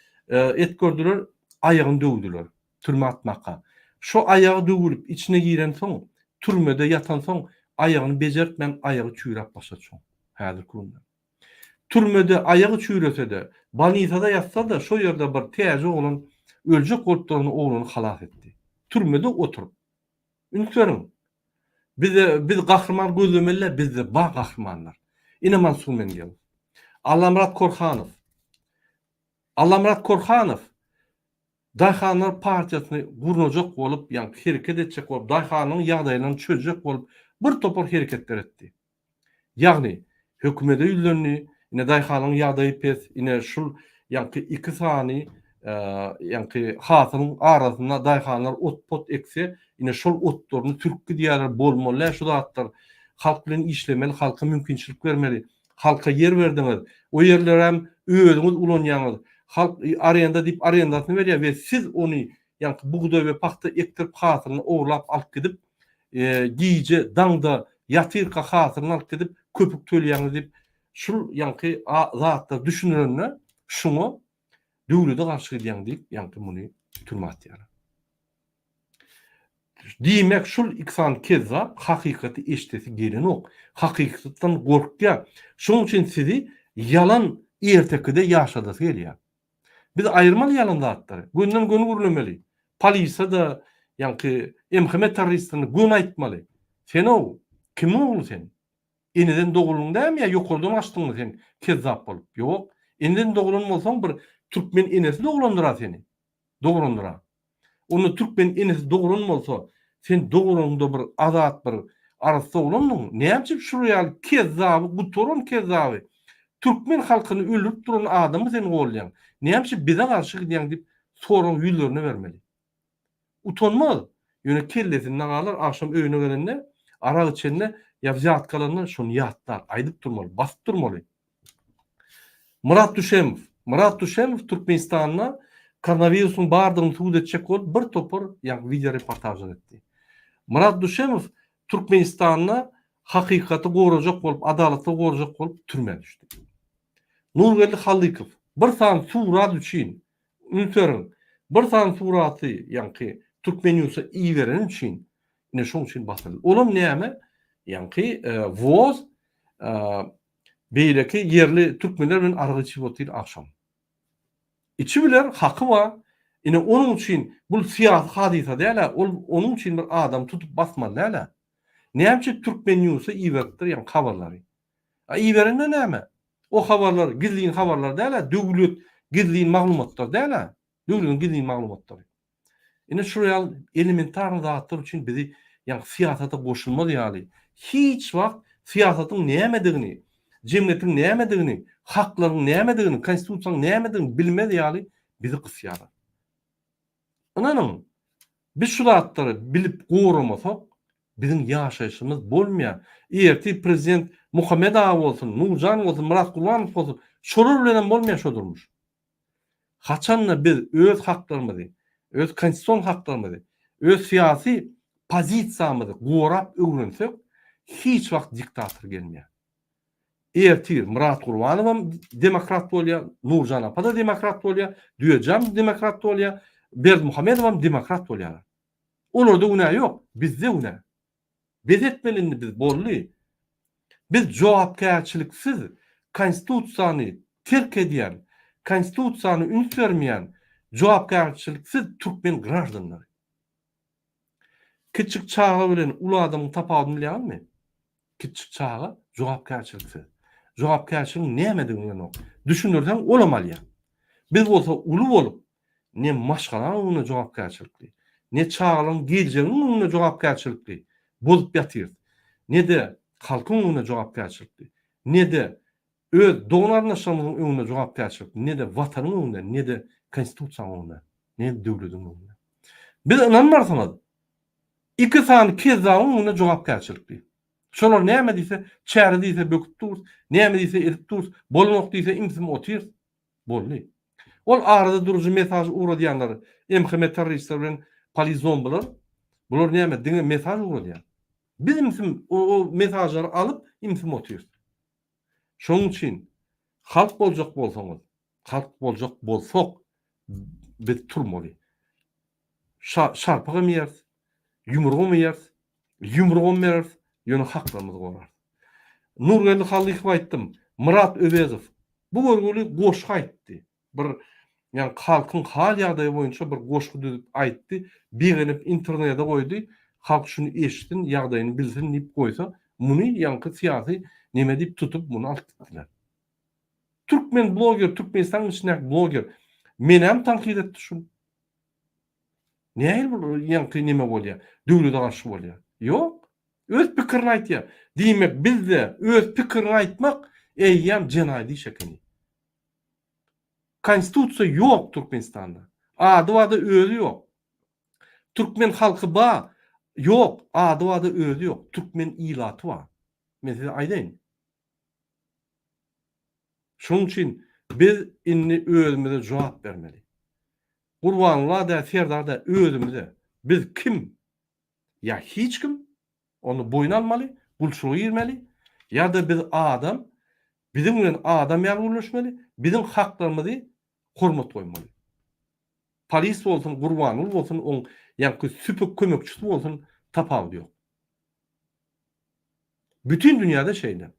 et gördüler, aýagyny döwdüler türmä atmaka. Şo aýagy döwülip içine girensoň, türmede ýatansoň aýagyny bejertmän aýagy çüýräp başlady şoň häzirki günde. Türmede aýagy çüýrese-de, bolnisada ýatsa-da, şo ýerde bir täze oglan öljek bolup duran oglany halas etdi. Türmede oturyp. Üns beriň. Bize, biz gahryman gözlemeli däl, bizde bar gahrymanlar. Ine Mansur Mengelow. Allamyrat Korhanow. Allamyrat Korhanow Daýhanlar partiýasyny gurnajak bolup, ýaňky hereket etjek bolup, daýhanlaryň ýagdaýlaryny çözjek bolup bir topar hereketler etdi. Ýagny, hökümede ýüzlendi, ine daýhanyň ýagdaýy pes, ine şul ýaňky iki sany ýaňky hasylyň arasynda daýhanlar ot-pot ekse, ine şol otlaryny sürüp gidýärler, bolmaly däl şu zatlar. Halk bilen işlemeli, halka mümkinçilik bermeli. Halka ýer berdiňiz, o ýerlerem özüňiz ulanýaňyz. Halk arenda diýip arendasyny berýär we siz ony ýaňky bugdaý we pagta ekdirip hasylyny ogurlap alyp gidip, gije daňda ýatyrka hasylyny alyp gidip köpük töleýäňiz diýip şul ýaňky zatlar düşündirende şuňa döwlede garşy gidýäň diýip ýaňky muny türmä atýarlar. Diýmek şul iki sany kezzap hakykaty eşdesi gelenok. Hakykatdan gorkýar. Şonuň üçin sizi ýalan ertekide ýaşadasy gelýär. Biz aýyrmaly ýalan zatlary. Gönden göni gürlemeli. Polisiýa-da ýaňky MHM terroristlerine göni aýtmaly. Sen-ow, kimiň ogly sen? Eneden doguldyň dälmi ýa ýokardan gaçdyňmy sen kezzap bolup? Ýok. Eneden doglan bolsaň bir türkmen enesi doglandyr-a seni. Dograndyr-a. Onda türkmen enesi dogran bolsa, sen dogranyňda bir azat bir arassa oglandyň, näme üçin şular ýaly kezzaby, gutaran kezzaby, türkmen halkyny öldürip duran adamy sen goldaýaň, näme üçin bize garşy gidýäň diýip soragy ýüzlerine bermeli. Utanmaz, ýöne kellesinde galar, agşam öýüne gelende, arak içende ýa wzýatka alanda şony ýatlar, aýdyp durmaly, basyp durmaly. Myrat Düşemow. Myrat Düşemow Türkmenistanda koronawirusyň bardygyny subut etjek bolup bir topar ýaňky wideo reportažlar etdi. Myrat Düşemow Türkmenistanda hakykaty gorajak bolup, adalatly gorajak bolup türmä düşdi. Nurgeldi Hallykow bir sany surat üçin, üns beriň, bir sany suraty ýaňky Türkmennewse ibereni üçin ine şoň üçin basyldy. Olam näme? Ýaňky woz Beýleki ýerli türkmenler bilen arak içip otyr agşam. Içibiler, haky bar. Ine onuň üçin bul syýasy hadysa däl-ä, ol onuň üçin bir adamy tutup basmaly däl-ä. Näme üçin Türkmen Newse iberipdir ýaňky habarlary? A iberende näme? O habarlar gizlin habarlar däl-ä, döwlet gizlin maglumatlar däl-ä. Döwletiň gizlin maglumatlary. Ine şular ýaly elementarny zatlar üçin bizi ýaňky syýasata goşulmaz ýaly, hiç wagt syýasatyň nämedigini, jemgyýetiň nämedigini, haklaryň nämedigini, konstitusiýanyň nämedigini bilmez ýaly bizi gysýarlar. Ynanyň, biz şu zatlary bilip goramasak, biziň ýaşaýşymyz bolmaýar. Ertir prezident Muhammet aga bolsun, Nurjan bolsun, Myrat Gurbanow bolsun, şolar bilenem bolmaýar şo durmuş. Haçanda biz öz haklarymyzy, öz konstitusion haklarymyzy, öz syýasy pozisiýamyzy gorap öwrensek, hiç wagt diktator gelmeýär. Ertir Myrat Gurbanowam demokrat bolýar, Nurjan apa-da demokrat bolýar, Düýejam demokrat bolýar, Berdimuhamedowam demokrat bolýarlar. Olarda günä ýok, bizde günä. Bes etmeli indi biz boldy. Biz jogapkärçiliksiz konstitusiýany terk edýän, konstitusiýany üns bermeýän jogapkärçiliksiz türkmen graždanlary. Kiçjik çaga bilen uly adamyň tapawudyny bilýäňizmi? Kiçjik çaga jogapkärçiliksiz. Jogapkärçiligiň nämedigini bilenok. Düşündirseň olam alýar. Biz bolsa uly bolup ne maşgalaň öňünde jogapkärçilikli, ne çagalaryň geljeginiň öňünde jogapkärçilikli bolup ýatyrys, ne-de halkyň öňünde jogapkärçilikli, ne-de öz dogan-garyndaşlarymyzyň öňünde jogapkärçilikli, ne-de Watanyň öňünde, ne-de Konstitusiýanyň öňünde, ne-de döwlediň öňünde. Biz ynanmarsyňyz, iki sany kezzabyň öňünde jogapkärçilikli. Şolar näme diýse, çäre diýse böküp durus, näme diýse edip durus, bolanok diýse imsim otyrys. Boldy. Ol arada durujy mesaj ugradýanlar MHM terroristler bilen polizombylar bular näme diňe mesaj ugradýar. Biz imsim o mesajlary alyp imsim otyrys. Şonuň üçin halk boljak bolsaňyz, halk boljak bolsak biz turmaly. Şa şarpygam iýeris, ýumrugam iýeris, ýumrugam bereris, ýöne haklarymyzy gorarys. Nurgeldi Hallykow aýtdym, Myrat Öwezow bu görgüli goşgy aýtdy. Bir ýagny halkyň hal-ýagdaýy boýunça bir goşgy düzüp aýtdy, begenip internede goýdy, halk şuny eşitsin, ýagdaýyny bilsin diýip goýsa, muny ýaňky syýasy neme diýip tutup muny alyp gitdiler. Türkmen bloger, Türkmenistanyň içindäki bloger menem tankyt etdi şuny. Nähili bir ýaňky neme bolýar? Döwlete garşy bolýar. Ýok. Öz pikirini aýtýar. Diýmek bizde öz pikirini aýtmak eýýäm jenaýat iş ekeni. Konstitusiýa ýok Türkmenistanda. Ady barda özi ýok. Türkmen halky ba ýok, ady barda özi ýok. Türkmen ilaty bar. Men size aýdaýyn. Şonuň üçin biz indi özümize jogap bermeli. Gurbanguly däl, Serdar däl, özümize. Biz kim? Ýa hiç kim, ony boýun almaly, gulçulyga girmeli, ýa-da biz adam, biziň bilen adam ýaly gürleşmeli, biziň haklarymyzy hormat goýmaly. Polis bolsun, Gurbanguly bolsun, oň ýaňky süpük kömekçisi bolsun, tapawudy ýok. Bütin dünýäde şeýle.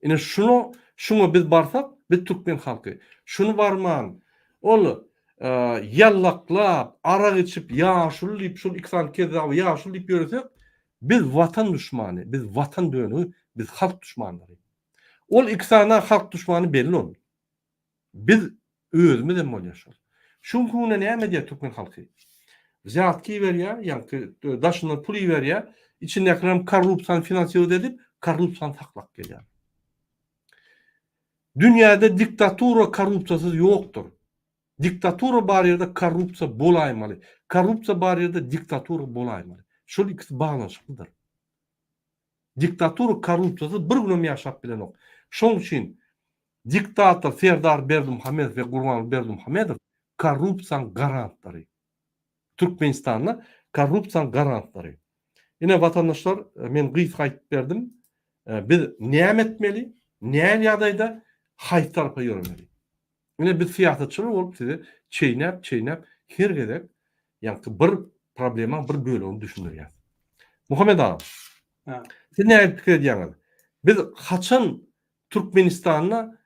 Ine şuna, şuňa biz barsak, biz türkmen halky. Şuny barman, ol ýallaklap, arak içip, ýaşuly diýip, şol iki sany kezzaby ýaşuly diýip ýöresek, biz watan duşmany, biz watan dönügi, biz halk duşmanlary. Ol iki sany halk duşmany belli ol. Biz özümiz hem bolýar şol. Şu günki günde näme edýär türkmen halky? Wzýatki iberýär, ýaňky daşyndan pul iberýär, içindäkiler hem korrupsiýany finansiýowat edip, korrupsiýany saklap gelýär. Dünýäde diktatura korrupsiýasyz ýokdur. Diktatura bar ýerde korrupsiýa bolaýmaly. Korrupsiýa bar ýerde diktatura bolaýmaly. Şol ikisi baglanyşyklydyr. Diktatura korrupsiýasyz bir günem ýaşap bilenok. Şoň üçin Diktator Serdar Berdimuhamedow we Gurbanguly Berdimuhamedow korrupsiýaň garantlary. Türkmenistanda korrupsiýaň garantlary. Ine watandaşlar men gysga aýtyp berdim. Biz näme etmeli, nähili ýagdaýda, haýsy tarapa ýöremeli. Ine biz syýasatçylar bolup size çeýnäp çeýnäp her gezek ýaňky bir problemaň bir bölegini düşündirýäs. Muhammet aga, siz nähili pikir edýäňiz? Biz haçan Türkmenistanda.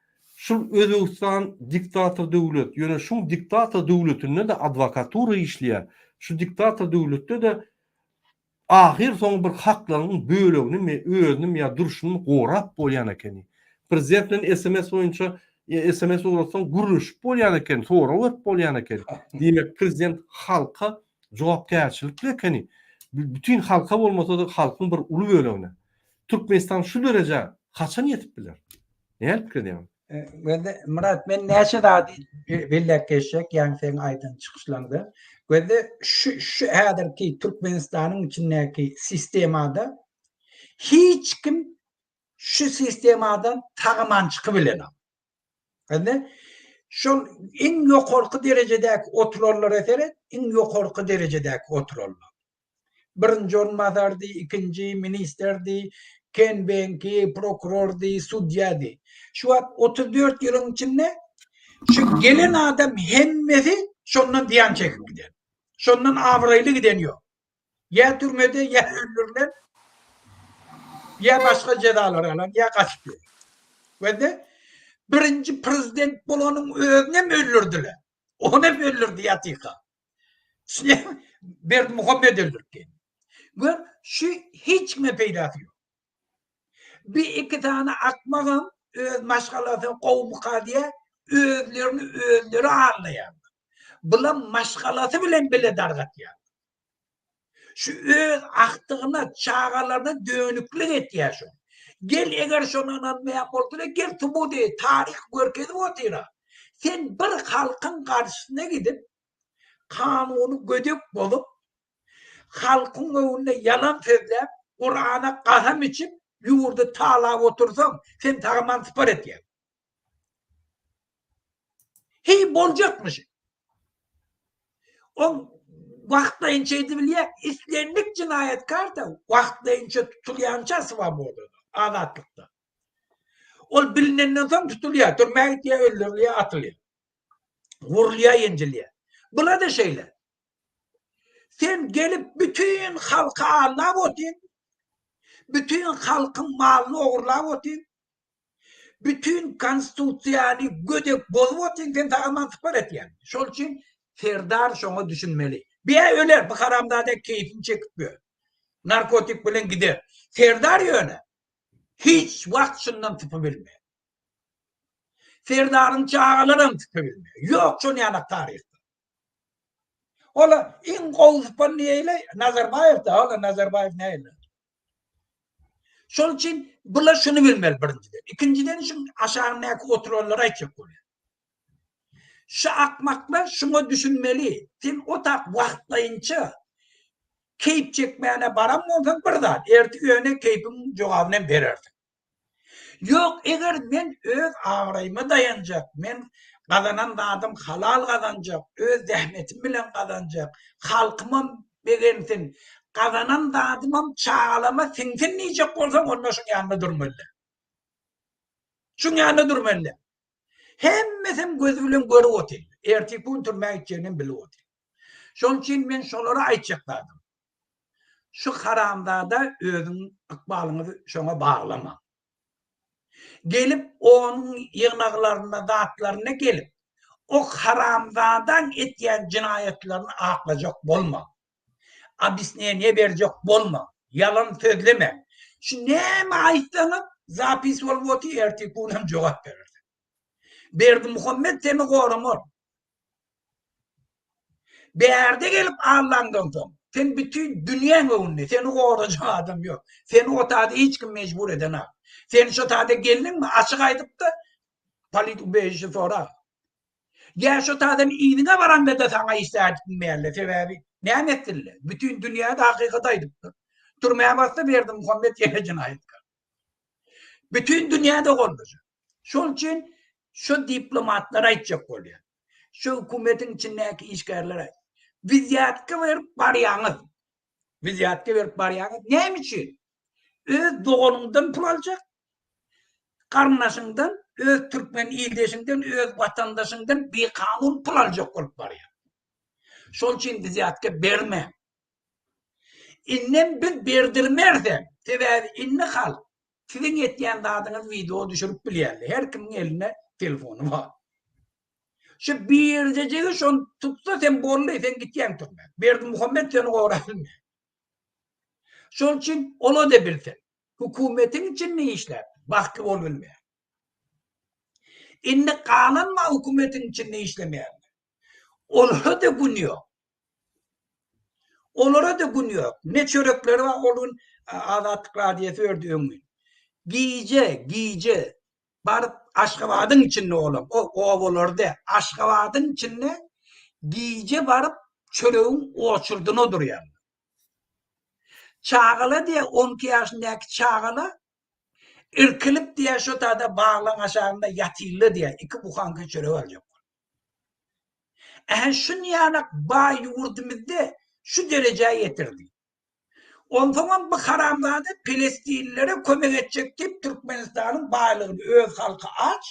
Şul Özbegistan diktator döwlet, ýöne şuň diktator döwletinde-de adwokatura işleýär. Şu diktator döwletde-de ahyr soňy bir haklaryň bölegini özünim ýa durşunymy gorap bolýan ekeni. Prezident bilen sms boýunça sms ugratsaň gürleşip bolýan eken, sorag berip bolýan eken. Diýmek prezident halka jogapkärçilikli ekeni. Bütin halka bolmasa-da halkyň bir uly bölegine. Türkmenistan şu derejä haçan ýetip biler? Nädip pikir edýäň? Gözde Myrat men näçe zady belläp geçjek, ýagny seň aýdan çykyşlaňda. Gözde şu şu häzirki Türkmenistanyň içindäki sistemada hiç kim şu sistemadan tagaman çykybilenok. Gözde şol iň ýokarky derejedäki oturanlara seret, iň ýokarky derejedäki oturanlar. Birinji orunbasardy, ikinji ministrdi, Kenbenki, prokurordy, sudýady. Şu wagt 34 ýylyň içinde şu gelen adam hemmesi şondan zyýan çekip giden. Şondan abraýly giden ýok. Ýa türmede, ýa öldürilen, ýa başga jezalar alan, ýa gaçyp ýören. We-de birinji prezident bolanyň özünem öldürdiler. Onam öldürdi ýatyka. Berdimuhamet öldüripdi. Gör, şu hiç kime peýdasy ýok. Bir iki sany akmagam öz maşgalasy gowumyka diýä, özlerini özleri aldaýarlar. Bulam maşgalasy bilen bile dargatýarlar. Şu öz akdygyna, çagalaryna dönüklik etýär şu. Gel eger şony ynanmaýan bolsalar, gel subut et, taryh görkezip otyra. Sen bir halkyň garşysyna gidip, kanuny gödek bozup, halkyň öňünde ýalan sözläp, Kurana kasam içip, ýurdy talap otursaň, sen tagaman sypar etýäň. Heý boljakmyş. Oň wagtlaýynça edibilýär, islendik jenaýatkar-da wagtlaýynça tutulýança swobodada, azatlykda. Ol bilinenden soň tutulýar, türmä gitýär, öldürilýär, atylýar. Wurulýar, ýenjilýär. Bula-da şeýle. Sen gelip bütin halky aldap otyň, bütin halkyň malyny ogurlap otyň, Bütin konstitusiýany gödek bozup otyň sen sag-aman sypar etýäň. Şol üçin Serdar şoňa düşünmeli. Bä öler bu haramzada keýpini çekip ýör. Narkotik bilen gider. Serdar ýöne hiç wagt şundan sypybilmez. Serdaryň çagalaram sypybilmez. Ýok şon ýalak taryhda. Ola iň gowy sypan diýeýle Nazarbaýew da ola Nazarbaýew nähili. Şol üçin bular şuny bilmeli birinjiden. Ikinjiden şu aşagyndaky oturanlara aýtjak bolýar. Şu akmaklar şuňa düşünmeli. Sen o tak wagtlaýynça keýp çekmäne baran bolsaň bir zat, ertir ýöne keýpiň jogabyny hem berersiň. Ýok, eger men öz abraýyma daýanjak, men gazanan zadym halal gazanjak, öz zähmetim bilen gazanjak, halkymam begensin, gazanan zadymam çagalama siňsin diýjek bolsaň, onda şuň ýanynda durmaly däl. Şuň ýanynda durmaly däl. Hemmesem gözi bilen görüp otyr. Ertirki gün türmä gitjeginem bilip otyr. Şonuň üçin men şolara aýtjak zadym. Şu haramzada özüň ykbalyňyzy şoňa baglamaň. Gelip onuň ýygnaglarynda zatlarynda gelip o haramzadaň etýän jenaýatlaryny aklajak bolmaň. Obýasneniýe berjek bolmaň. Ýalan sözlemäň. Şu näme aýtsaňyz zapis bolup otyr ertirki gün hem jogap berersiň. Berdimuhammet seni goramaz. Bärde gelip allandan soň, sen bütin dünýäň öňünde, seni gorajak adam ýok. Seni o taýda hiç kim mejbur edenak. Sen şo taýda geldiňmi, açyk aýdyp-da, polit ubežişe sora. Ýa şo taýdan yzyňa baraňda-da saňa hiç zat etmeýärler, sebäbi näme etsinler? Bütin dünýäde hakykaty aýdypdyr. Türmä bassa Berdimuhammet ýene jenaýatkär. Bütin dünýäde goldajak. Şol üçin şu diplomatlara aýtjak bolýan. Şu hökümetiň içindäki işgärlere wizýatka berip barýaňyz. Wizýatka berip barýaňyz. Näme üçin? Öz doganyňdan pul aljak, garyndaşyňdan, öz türkmen ildeşiňden, öz watandaşyňdan bikanun pul aljak bolup barýaň. Şol üçin wizýatka bermäň. Indem biz berdirmerisem, sebäbi indi halk siziň etýän zadyňyzy wideo düşürip bilýärler. Her kimiň elinde telefony bar. Şu birjejigi şony tutsa sen boldy, sen gitýäň türmä. Berdimuhamet seni gorap bilmeýär. Şonuň üçin ola-da bilsin. Hökümetiň içinde işläp, bagtly bolup bilmeýär. Indi galan bar hökümetiň içinde işlemeýänler. Olara-da gün ýok. Olara-da gün ýok. Ne çörekleri bar ol gün Azatlyk Radiosy berdi öňňin. Gije, gije baryp Aşgabadyň içinde olam, o obalar däl, Aşgabadyň içinde gije baryp çöregiň oçurdyna durýarlar. Çagala diýýär, 12 ýaşyndaky çagala irkilip diýýär, şo taýda baglaň aşagynda ýatyrlar diýýär, iki buhanka çörek aljak bolup. Ähä şunýalak baý ýurdumyzda şu derejä ýetirdi. Onsoňam bu haramzada pelestinlilere kömek etjek diýip Türkmenistanyň baýlygyny öz halky aç,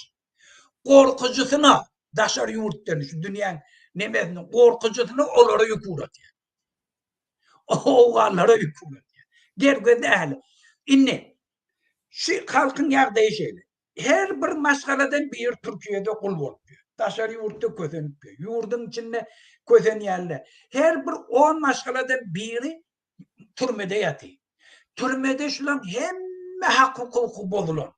gorkujysyna daşary ýurtdan şu dünýäň nemesini gorkujysyna olara ýük ugratýar. Owganlara ýük ugratýar. Gergözde ähli. Indi şu halkyň ýagdaýy şeýle. Her bir maşgaladan biri Türkiýede gul bolup ýör. Daşary ýurtda kösenip ýör. Ýurduň içinde kösenýänler. Her bir on maşgaladan biri türmede ýatyr. Türmede şulaň hemme hak-hukuky bozulan.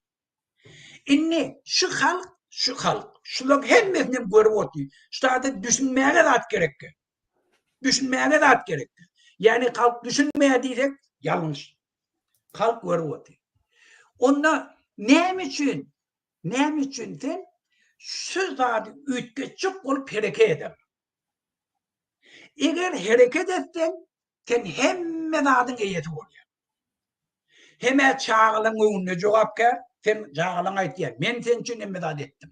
Indi şu halk, şu halk, şulaň hemmesini hem görüp otyr. Şu zada düşünmäge zat gerekkä. Düşünmäge zat gerekkä. Ýagny halk düşünmeýär diýsek, ýalňyş. Halk görüp otyr. Onda näme üçin, näme üçin sen şu zady üýtgetjek bolup hereket edersiň? Eger hereket etseň, sen hemme zadyň eýesi bolýaň. Hem-ä çagalaň öňünde jogapkär, sen çagalaňa aýtýaň, men sen üçin hemme zat etdim.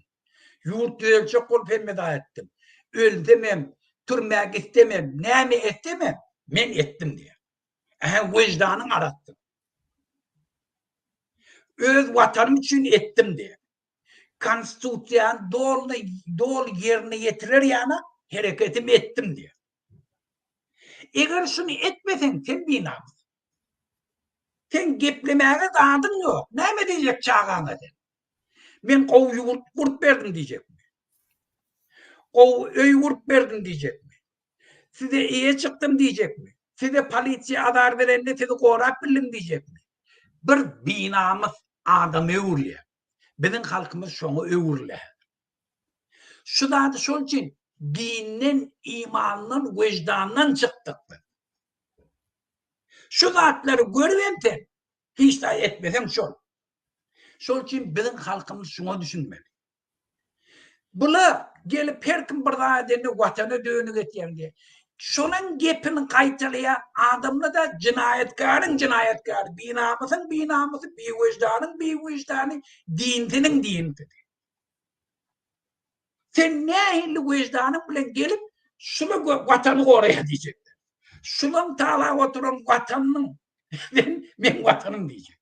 Ýurt düzeljek bolup hemme zat etdim. Ölsemem, türmä gitsemem, näme etsemem, men etdim diýýär. Ähä wyždanyň arassa. Öz watanym üçin etdim diýýär. Konstitusiýany doly doly ýerine ýetirer ýaly hereketimi etdim diýýär. Eger şuny etmeseň sen binamys. Sen geplemäge zadyň ýok. Näme diýjek çagaňa sen? Men gowy ýurt gurup berdim diýjekmi? Gowy öý gurup berdim diýjekmi? Size eýe çykdym diýjekmi? Size polisiýa azar berende sizi gorap bildim diýjekmi? Bir binamys adama öwrülýär. Biziň halkymyz şoňa öwrülýär. Şu zady şol üçin dinden, imandan, wyždandan çykdyk biz. Şu zatlary görübem sen hiç zat etmeseň şol. Şol üçin biziň halkymyz şuňa düşünmeli. Bular gelip her kim bir zat edende watana dönük etýäň diýýär. Şonuň gepini gaýtalaýan adamlar-da jenaýatkaryň jenaýatkary, binamysyň binamysy, biwyždanyň biwyždany, dinsiniň dinsini. Sen nähili wyždanyň bilen gelip şular watany goraýar diýjekler. Şulaň talap oturan watanynyň sen meň watanym diýjek.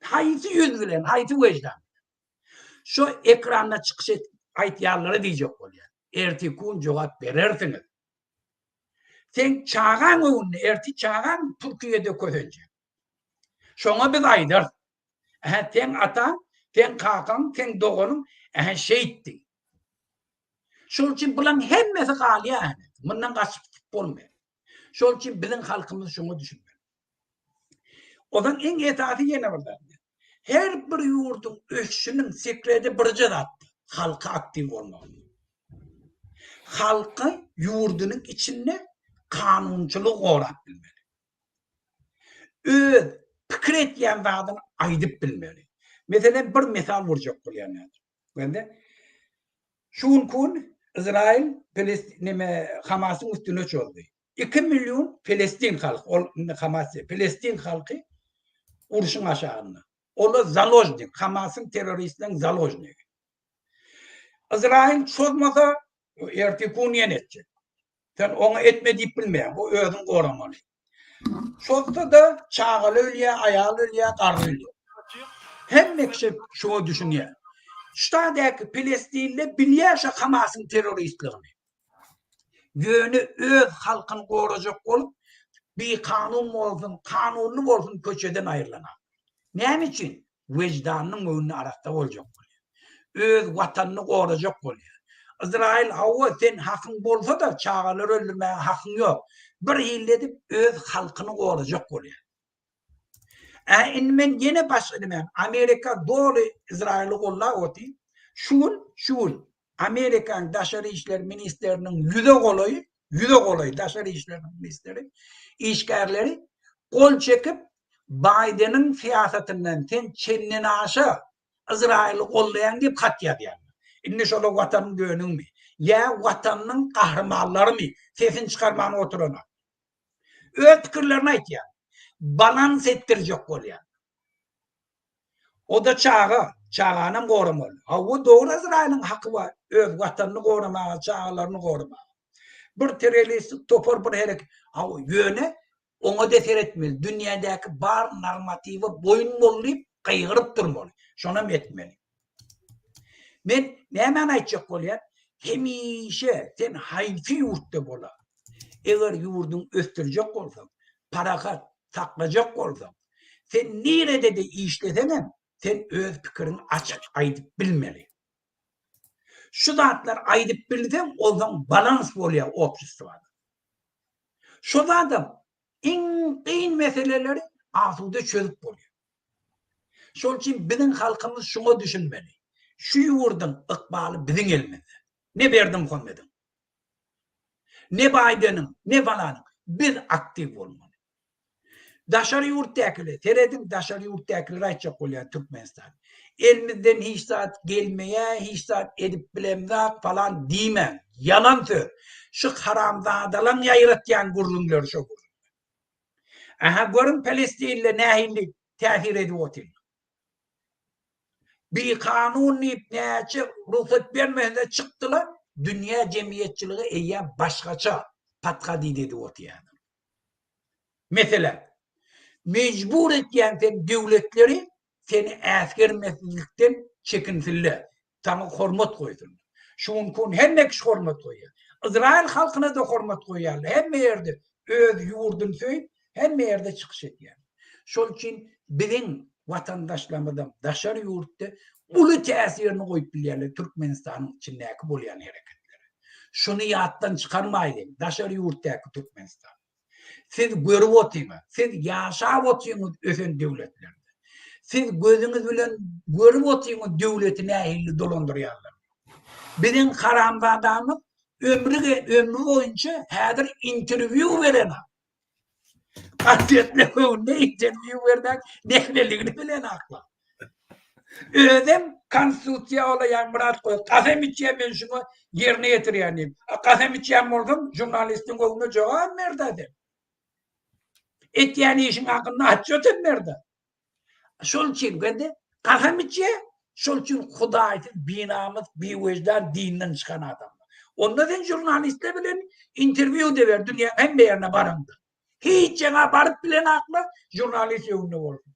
Haýsy ýüz bilen, haýsy wyždan? Şu ekranda çykyş edip aýtýanlara diýjek bolýan. Ertir-kun jogap berersiňiz. Seň çagaň öňünde, ertir çagaň Türkiýede kösenjek. Şoňa biz aýdarys. Ähä seň ataň, seň kakaň, seň doganyň ähä şeýtdi. Şol üçin bulaň hemmesi galýar ähä. Mundan gaçyp bolmaýar. Şol üçin biziň halkymyz şoňa düşünmeli. Ozan iň esasy ýene bir zat. Her bir ýurduň ösüşiniň sekredi birje zatda, halky aktiw bolmagy. Halky ýurdunyň içinde kanunçylygy gorap bilmeli. Öz pikir etýän zadyny aýdyp bilmeli. Meselem bir mysal urjak bolýan häzir. Bende şu günki gün Izrail Pelestin neme Hamasyň üstüne çozdy. 2 million Pelestin halky, ol indi Hamas diýip, Pelestin halky urşuň aşagynda. Olar založnik, Hamasyň terroristleriň založnigi. Izrail çozmasa, ertir kun ýene etjek. Sen oňa etme diýip bilmeýäň, o özüni goramaly. Çozsa-da çagaly ölýär, aýal ölýär, garry ölýär. Hemme kişi şuňa düşünýär. Ştadäki pelestinliler bilýär şu Hamasyň terroristligini. Ýöne öz halkyny gorajak bolup, bikanun bolsun, kanunly bolsun köçeden aýrylanok. Näme üçin? Wejdanynyň öňünde arassa boljak bolýar. Öz watanyny gorajak bolýar. Yzraýyl hawa sen hakyň bolsa-da çagalary öldürmäge hakyň ýok. Bir hili edip öz halkyny gorajak bolýar. Ä indi men ýene başga näme Amerika doly Izraýyly gollap otyr. Şu gün, şu gün Amerikanyň daşary işler ministriniň ýüze golaýy, ýüze golaýy daşary işler ministri işgärleri gol çekip Baýdeniň syýasatyndan sen çendenaşa Izraýyly gollaýaň diýip hat ýazýarlar. Indi şolar watanyň dönügimi? Ýa watanynyň gahrymanlarymy? Sesini çykarman oturana. Öz pikirlerini aýtýar. Balans etdirjek bolýar. O-da çaga, çaganam goramaly. Hawa, dogry Izraýylyň haky bar öz watanyny goramaga, çagalaryny goramaga. Bir terroristik topar bir hereket. Hawa, ýöne oňa-da seretmeli. Dünýädäki bar normatiwe boýun bol diýip gygyryp durmaly. Şonam etmeli. Men nämäni aýtjak bolýan? Hemişe sen haýsy ýurtda bola, eger ýurduňy ösdürjek bolsaň, parahat saklajak bolsaň, sen niredede işleseňem, sen öz pikiriňi açyk aýdyp bilmeli. Şu zatlary aýdyp bilseň, onsoň balans bolýar obşestwada. Şo zadam iň kyn meseleleri asuda çözüp bolýar. Şol üçin biziň halkymyz şuňa düşünmeli. Şu ýurduň ykbaly biziň elimizde. Ne Berdimuhamediň, ne Baýdeniň, ne falanyň. Biz aktiw bolmaly. Daşary ýurtdakylar, serediň daşary ýurtdakylara aýtjak bolýan Türkmenistan. Elimizden hiç zat gelmeýär, hiç zat edip bilemzak falan diýmäň. Ýalan söz. Şu haramzadalaň ýaýratýan gürrüňleri şo gürrüňler. Aha görüň Palestinle nähili täsir edip otyrlar. Bikanun diýip näçe rugsat bermese çykdylar, dünýä jemgyýetçiligi eýýäm başgaça podhodit edip otyrlar. Meselem, mejbur etýän sen döwletleri seni äsgermezlikden çekinsinler, saňa hormat goýsunlar. Şu günki gün hemme kişi hormat goýýar. Yzraýyl halkyna-da hormat goýýarlar. Hemme ýerde öz ýurduny söýüp, hemme ýerde çykyş edýär. Şol üçin biziň watandaşlarymyzam daşary ýurtda uly täsirini goýup bilýärler Türkmenistanyň içindäki bolýan hereketlere. Şuny ýatdan çykarmaýlyň, daşary ýurtdaky Türkmenistan. Siz görüp otyňyz, siz ýaşap otyňyz ösen döwletlerde. Siz gözüňiz bilen görüp otyňyz döwleti nähili dolandyrýanlaryny. Biziň haramzadamyz ömri ömri boýunça häzir interwýu berenok. Gazetler öňünde interwýu bermek nähililigini bilenoklar. Özem konstitusiýa olaýan Myrat goý, kasam içýän men şuňa ýerine ýetirýän diýip. Kasam içýän bolsaň, žurnalistiň öňünde jogap ber-dä sen. Etýän işiň hakynda otçet hem ber-dä. Şol üçin gende kasam içýär, şol üçin hudaýsyz, binamys, biwejdan, dinden çykan adamlar. Onda sen žurnalistler bilen interwýu-da ber dünýäň hemme ýerine baraňda. Hiç ýeňe baryp bilenaklar žurnalist öňünde bolsun.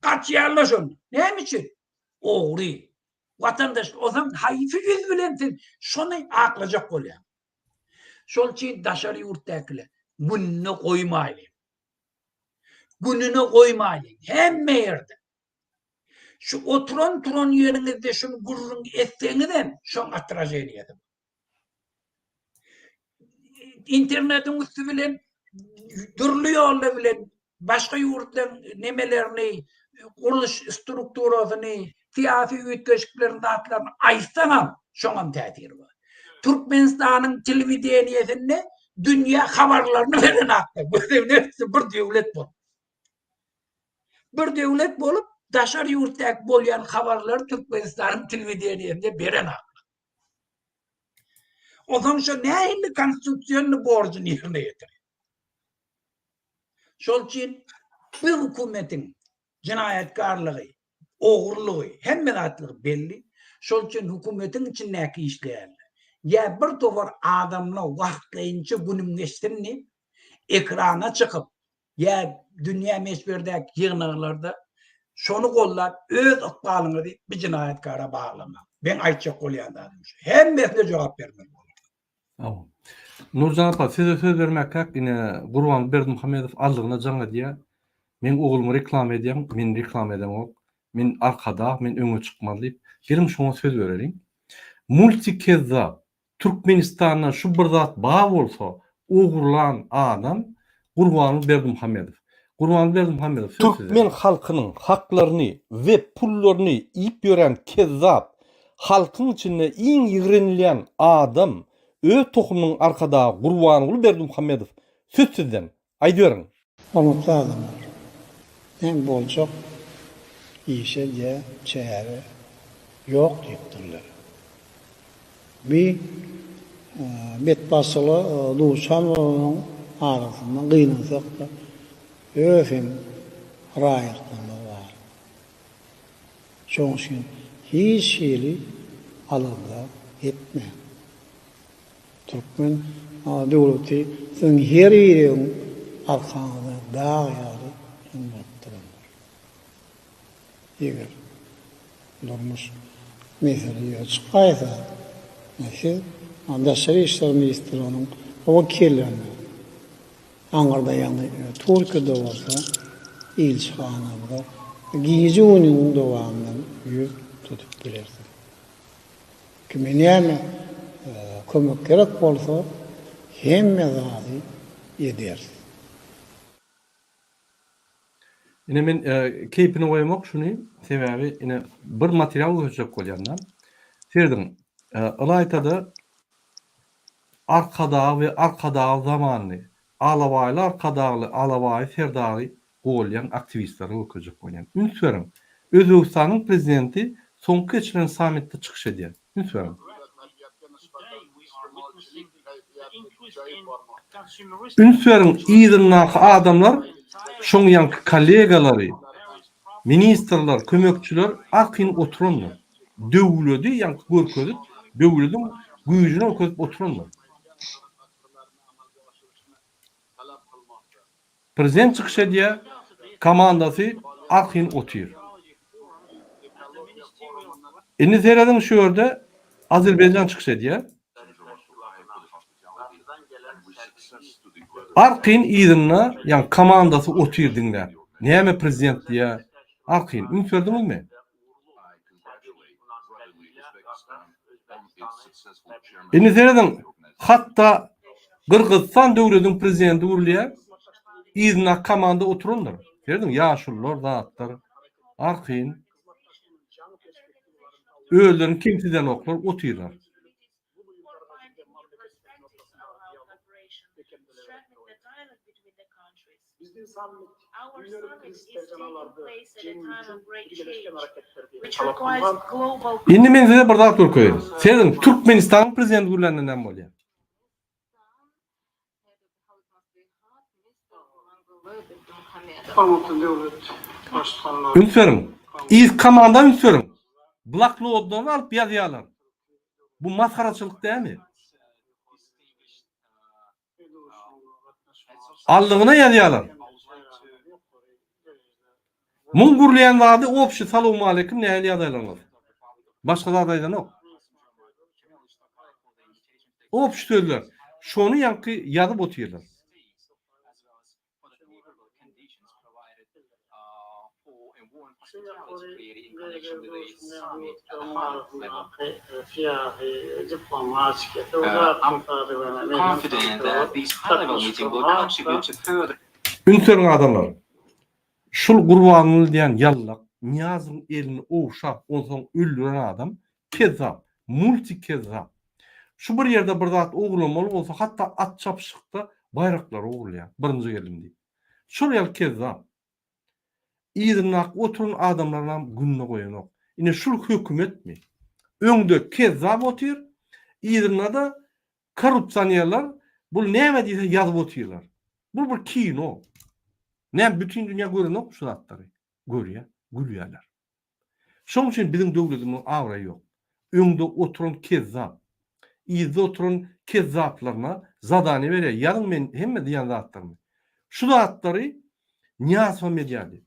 Gaçýarlar şonda. Näme üçin? Ogry. Watandaş, ozan haýsy ýüz bilen sen şony aklajak bolýaň? Şol üçin daşary ýurtdakylar gününe goýmaýlyň. Gününe goýmaýlyň. Hemme ýerde. Şu oturan turan ýeriňizde şuny gürrüň etseňizem şoň otraženiýasy. Internetiň üsti bilen dürli ýollar bilen başga ýurtlaryň nemelerini, gurluş strukturasyny, syýasy üýtgeşiklerini zatlaryny aýtsaňam şoňam täsiri bar. Türkmenistanyň telewideniýesinde dünýä habarlaryny beren hakda gözegini etsin bir döwlet bolup. Bir döwlet bolup daşary ýurtdaky bolýan habarlary Türkmenistanyň telewideniýesinde beren hakda. Onsoň şo nähili konstitusionny borjuny ýerine ýetirýär? Şol üçin bu hökümetiň jenaýatkarlygy, ogurlygy, hemme zatlygy belli. Şol üçin hökümetiň içindäki işleýänler ýa bir topar adamlar wagtlaýynça günüm geçsin diýip ekrana çykyp ýa dünýä möçberdäki ýygnaglarda şony goldap öz ykbalyňyzy bir jenaýatkara baglamaň. Meň aýtjak bolýan zadym şu. Hemmesine jogap bermeli bolarlar. Hawa. Nurjan apa, size söz bermäkäk ine Gurbanguly Berdimuhamedow aldygyna jaň edýär. Meň oglumy reklama edýäň, men reklama edemok. Men arkadag, men öňe çykmaly diýip. Geliň şoňa söz bereliň. Multi kezzap. Türkmenistanda şu bir zat bar bolsa ogurlan adam Gurbanguly Berdimuhamedow. Gurbanguly Berdimuhamedow söz size. Türkmen halkynyň haklaryny we pullaryny iýip ýören kezzap, halkyň içinde iň ýigrenilýän adam öz tohumynyň arkadagy Gurbanguly Berdimuhamedow söz sizden. Aýdyberiň. Hormatly adamlar! Näme boljak işe diýä çäre ýok diýipdirler. Bi betbagtçylyga duçar bolanyň arasynda gynansak-da öz hem raýatlarymyz bar. Şonuň üçin hiç hili alada etmäň. Türkmen döwleti siziň her biriňiziň arkaňyzda dag ýaly hem bolup durandyr. Eger durmuş mesele ýüze çykaýsa, siz Daşary işler ministrliginiň wekillerine, aňyrda ýagny Türkiýede bolsa ilçihanamyza gije-gündiziň dowamynda ýüz tutup bilersiňiz. Kime näme kömek gerek bolsa hemme zady ederis. Ine men keýpine goýamok şuny sebäbi ine bir material görkezjek bolýan da. Serediň ylaýtada Arkadag we Arkadagly zamanyny Alabaýly Arkadagly Alabaýy Serdary golýan aktiwistlere görkezjek bolýan. Üns beriň, Özbegistanyň prezidenti soňky geçirilen sammitde çykyş edýär. Üns beriň. Üns beriň, yzyndaky adamlar şoň ýaňky kollegalary, ministrler, kömekçiler arkaýyn oturandyr. Döwledi ýaňky görkezip, döwlediň güýjüni görkezip oturandyr. Prezident çykyş edýär, komandasy arkaýyn otyr. Indi serediň şu ýerde Azerbaýjan çykyş edýär. Arkaýyn yzynda ýagny komandasy otyr diňläp. Näme prezident diýýär, arkaýyn. Üns berdiňizmi? Indi serediň, hatda Gyrgyzystan döwletiniň prezidenti gürleýär, yzyndaky komanda oturandyr. Serediň, ýaşulular, zatlar, arkaýyn. Özlerini kemsidenoklar, otyrlar. Indi men size bir zat görkezeýin. Serediň, Türkmenistanyň prezidenti gürlände näme bolýar? Üns beriň. Yz komanda üns beriň. Bloknotlaryny alyp ýazýarlar. Bu masgaraçylyk dälmi? Aldygyna ýazýarlar. Muň gürleýän zady obşi salowmaleýkim nähili ýagdaýlaryňyz. Başga zat aýdanok. Obşi sözler. Şony ýaňky ýazyp otyrlar. Üns beriň adamlar. Şul Gurbanguly diýen ýallak Nyýazowyň elini ogşap onsoň öldüren adam kezzap, multi kezzap. Şu bir ýerde bir zat ogurlamaly bolsa hatda at çapyşykda baýraklary ogurlaýar birinji geldim diýip. Şol ýaly kezzap. Yzyndaky oturan adamlarynam gününe goýanok. Ine şul hökümetmi? Öňde kezzap otyr, yzynda-da korrupsionerler bul näme diýse ýazyp otyrlar. Bul bir kino. Näme bütin dünýä görenokmy şu zatlary? Görýär, gülýärler. Şoň üçin biziň döwletimiziň abraýy ýok. Öňde oturan kezzap, yzda oturan kezzaplaryna zadaniýa berýär, ýazyň men hemme diýen zatlarymy. Şu zatlary Nyýazowam edýärdi.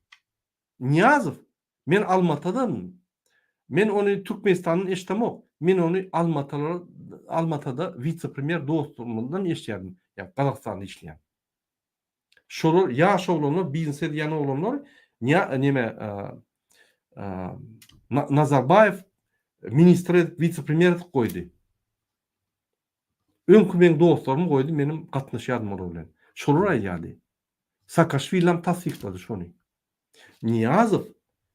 Nyýazow, men Almatadadym. Men ony Türkmenistandan eşidemok. Men ony Almatalara Almatada wise-premýer dostumdan eşidýärdim. Ýa Gazagystanda işleýän. Şolar ýaş oglanlar, biznes edýän oglanlar neme. Nazarbaýew ministr edip, wise-premýer edip goýdy. Öňki meň dostlarym goýdy, menem gatnaşýardym olar bilen. Şolar aýdýardy. Saakaşwilem tassyklady şony. Nyýazow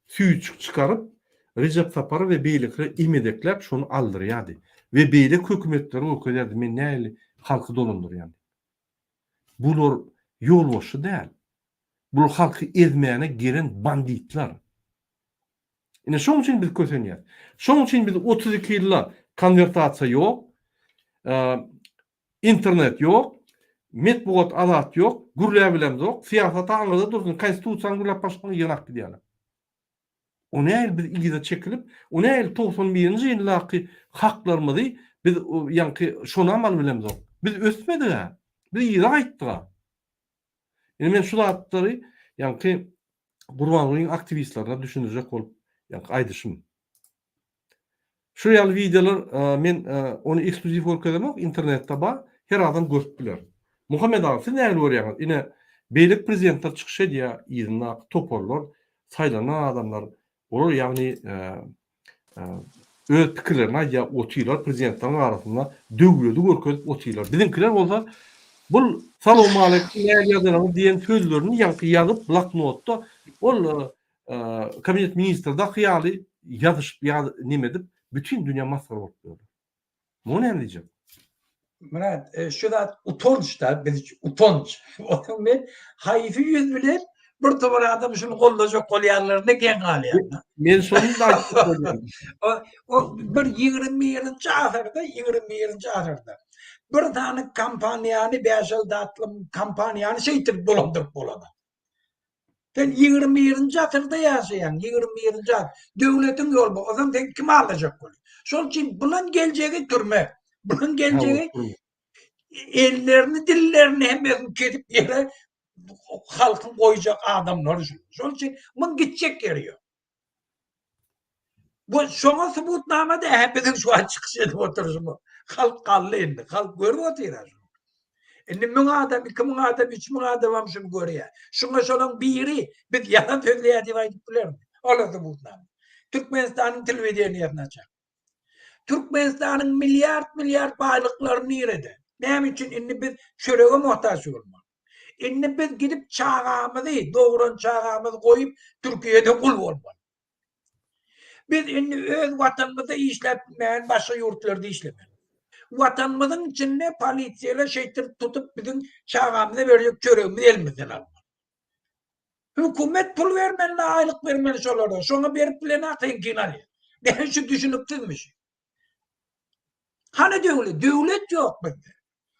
süýjük çykaryp, Rejep Saparow we beýlekileri emedekläp şony aldyrýardy we beýleki hökümetlere görkezýärdi men nähili halky dolandyrýan diýip. Bular ýolbaşçy däl. Bular halky ezmäne gelen banditler. Ine şoň üçin biz kösenýäs. Şoň üçin biz 32 ýylda konwertasiýa ýok. Internet ýok, metbugat azat ýok, gürläbilemzok, syýasat aňyrda dursun, konstitusiýany gürläp başlasaň ýygnap gidýärler. O nähili biz yza çekilip, o nähili 91-nji ýyldaky haklarymyzy biz ýaňky şonam alybilemzok. Biz ösmedik-ä. Biz yza gaýtdyk-a. Indi men şu zatlary ýaňky Gurbangulyň aktiwistlerine düşündirjek bolup ýaňky aýdyşym. Şu ýaly wideolar men ony eksklýuziw görkezemok, internetde bar, her adam görüp biler. Muhammet aga siz nähili görýäňiz? Ine beýleki prezidentler çykyş edýär, yzyndaky toparlar, saýlanan adamlar, olar ýagny öz pikirlerini aýdýar, otyrlar prezidentleriň arasynda döwledi görkezip otyrlar. Biziňkiler bolsa bul salowmaleýkim nähili ýazýaňyz diýen sözlerini ýaňky ýazyp bloknotda ol kabinet ministrdaky ýaly ýazyşyp ýa neme edip bütin dünýä masgara bolup ýörler. Muňa näme diýjek? Myrat, e, şu zat utanç da, biz üçin utanç. Onuň men haýsy ýüz bilen bir topar adam şuny goldajak bolýanlaryna geň galýan. Men şony da aýtjak bolýan. O, o bir 21-nji asyrda, 21-nji asyrda bir sany kompaniýany, bäş-alty atly kompaniýany şeýdip dolandyryp bolana. Sen 21-nji asyrda ýaşaýaň, 21-nji asyr. Döwletiň ýol bu. Onsoň sen kim aldajak bolýar? Şol üçin bulan geljegi türme. Bulan geljegi ellerini, dillerini hemmesini kesip ýere halkyň goýjak adamlary şu. Şol üçin muň gitjek ýeri ýok. Bu şoňa subutnama da biziň şu an çykyş edip oturyşymyz. Halk galdy indi. Halk görüp otyr şuny. Indi 1000 adam, 2000 adam, 3000 adam hem şuny görýär. Şuňa şolaň biri biz ýalan sözleýär diýip aýdyp bilermi? Ola subutnama. Türkmenistanyň telewideniýesini açar. Türkmenistanyň milliard-milliard baýlyklary nirede? Näme üçin indi biz çörege muhtaç bolmaly? Indi biz gidip çagamyzy, dogran çagamyzy goýup Türkiýede gul bolmaly. Biz indi öz watanymyzda işläp bilmeýän başga ýurtlarda işlemeli. Watanymyzyň içinde polisiýalar şeýtirip tutup biziň çagamyza berjek çöregimizi elimizden almaly. Hökümet pul bermeli, aýlyk bermeli şolara. Şoňa berip bilen seňkini alýar. Näme şu düşüniksizmi şu? Hany döwlet? Döwlet ýok bizde.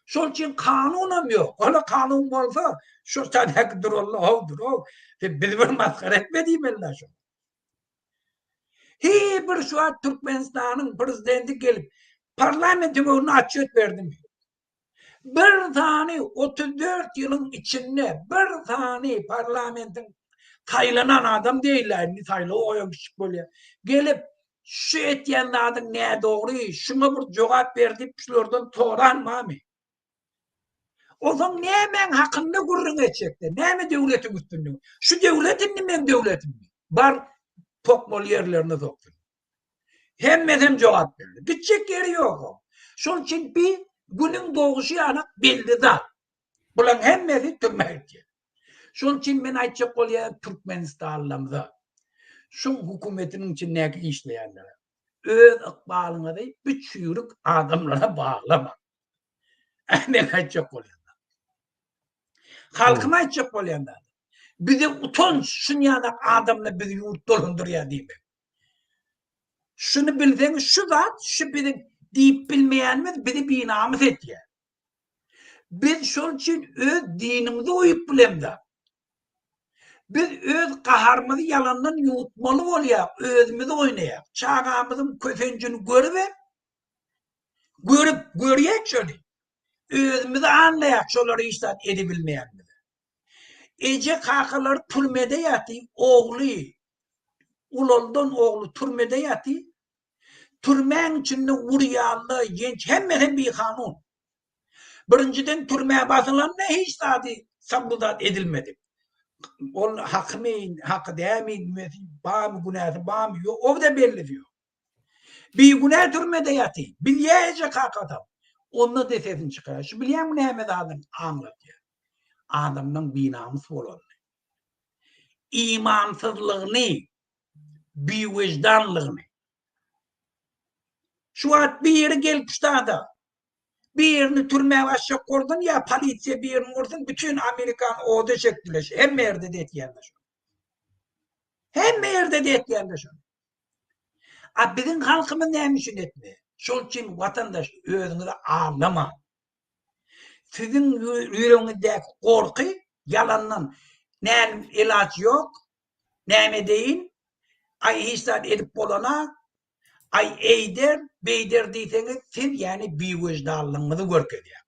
Şol üçin kanunam ýok. Ola kanun bolsa, şu tädäki duralla, how dur, Sen bizi bir masgara etme diýmeli şo. Hi bir şu wagt Türkmenistanyň prezidenti gelip parlamentiň öňünde otçet berdimi? Bir sany 34 ýylyň içinde bir sany parlamentiň saýlanan adam diýilýär, indi saýlaw goýan kiçik bolýar. Gelip şu etýän zadyň nädogry, şuňa bir jogap ber diýip şulardan soran barmy? Onsoň nämäň hakynda gürrüň etjekde? Näme döwletiň üstünligi? Şu döwlet indi meň döwletimmi? Bar sokmaly ýerlerine soksun. Hemmesem jogap berdi. Gitjek ýeri ýok o. Şol üçin bi günüň doguşy ýanak belli zat. Bulaň hemmesi türmä gitýär. Şol üçin men aýtjak bolýan Türkmenistanlymyza, şu hökümetiniň içindäki işleýänlere, öz ykbalyňyzy bu çüýrük adamlara baglamaň. Men aýtjak bolýan. Halkyma aýtjak bolýan zat. Bize utanç şunýanak adamlar bizi ýurt dolandyrýar diýmek. Şuny bilseňiz şu zat şu biziň diýip bilmeýänimiz bizi binamys etýär. Biz şol üçin öz dinimize uýup bilemzok. Biz öz gaharymyzy ýalandan ýuwutmaly bolýar, özümizi oýnaýar. Çagamyzyň kösenjini görübem, görüp görýäk şony. Özümizi anlaýak şolara hiç zat edibilmeýänimizi. Eje kakalar türmede ýaty, ogly ulaldan ogly türmede ýaty, türmäň içinde urýanlar, ýenç hemmesem bikanun. Birinjiden türmä basylanda hiç zady sabrudat edilmedik. Ol hakymy, haky dämi, nümesi barmy, günäsi barmy, ýok, o-da bellisi ýok. Bigünä türmede ýaty. Bilýä eje kakasam. Onda-da sesini çykarýar. Şu bilýäňmi näme zadyny aňladýar? Adamlaň binamys bolanyny. Imansyzlygyny, biwejdanlygyny. Şu wagt biri gelip ştada birini türmä basjak bolsun ýa polisiýa birini ursun bütin Amerikany oda çekdiler. Hemme ýerde-de etýärler şony. Hemme ýerde-de etýärler şony. A biziň halkymyz näme üçin etmeýär? Şol üçin watandaş özüňizi aldamaň. Siziň ýüregiňizdäki gorky ýalandan näme elaç ýok, näme edeýin, aý hiç zat edip bolana, aý eýder, beýder diýseňiz siz ýäni biweždanlygyňyzy görkezýäňiz.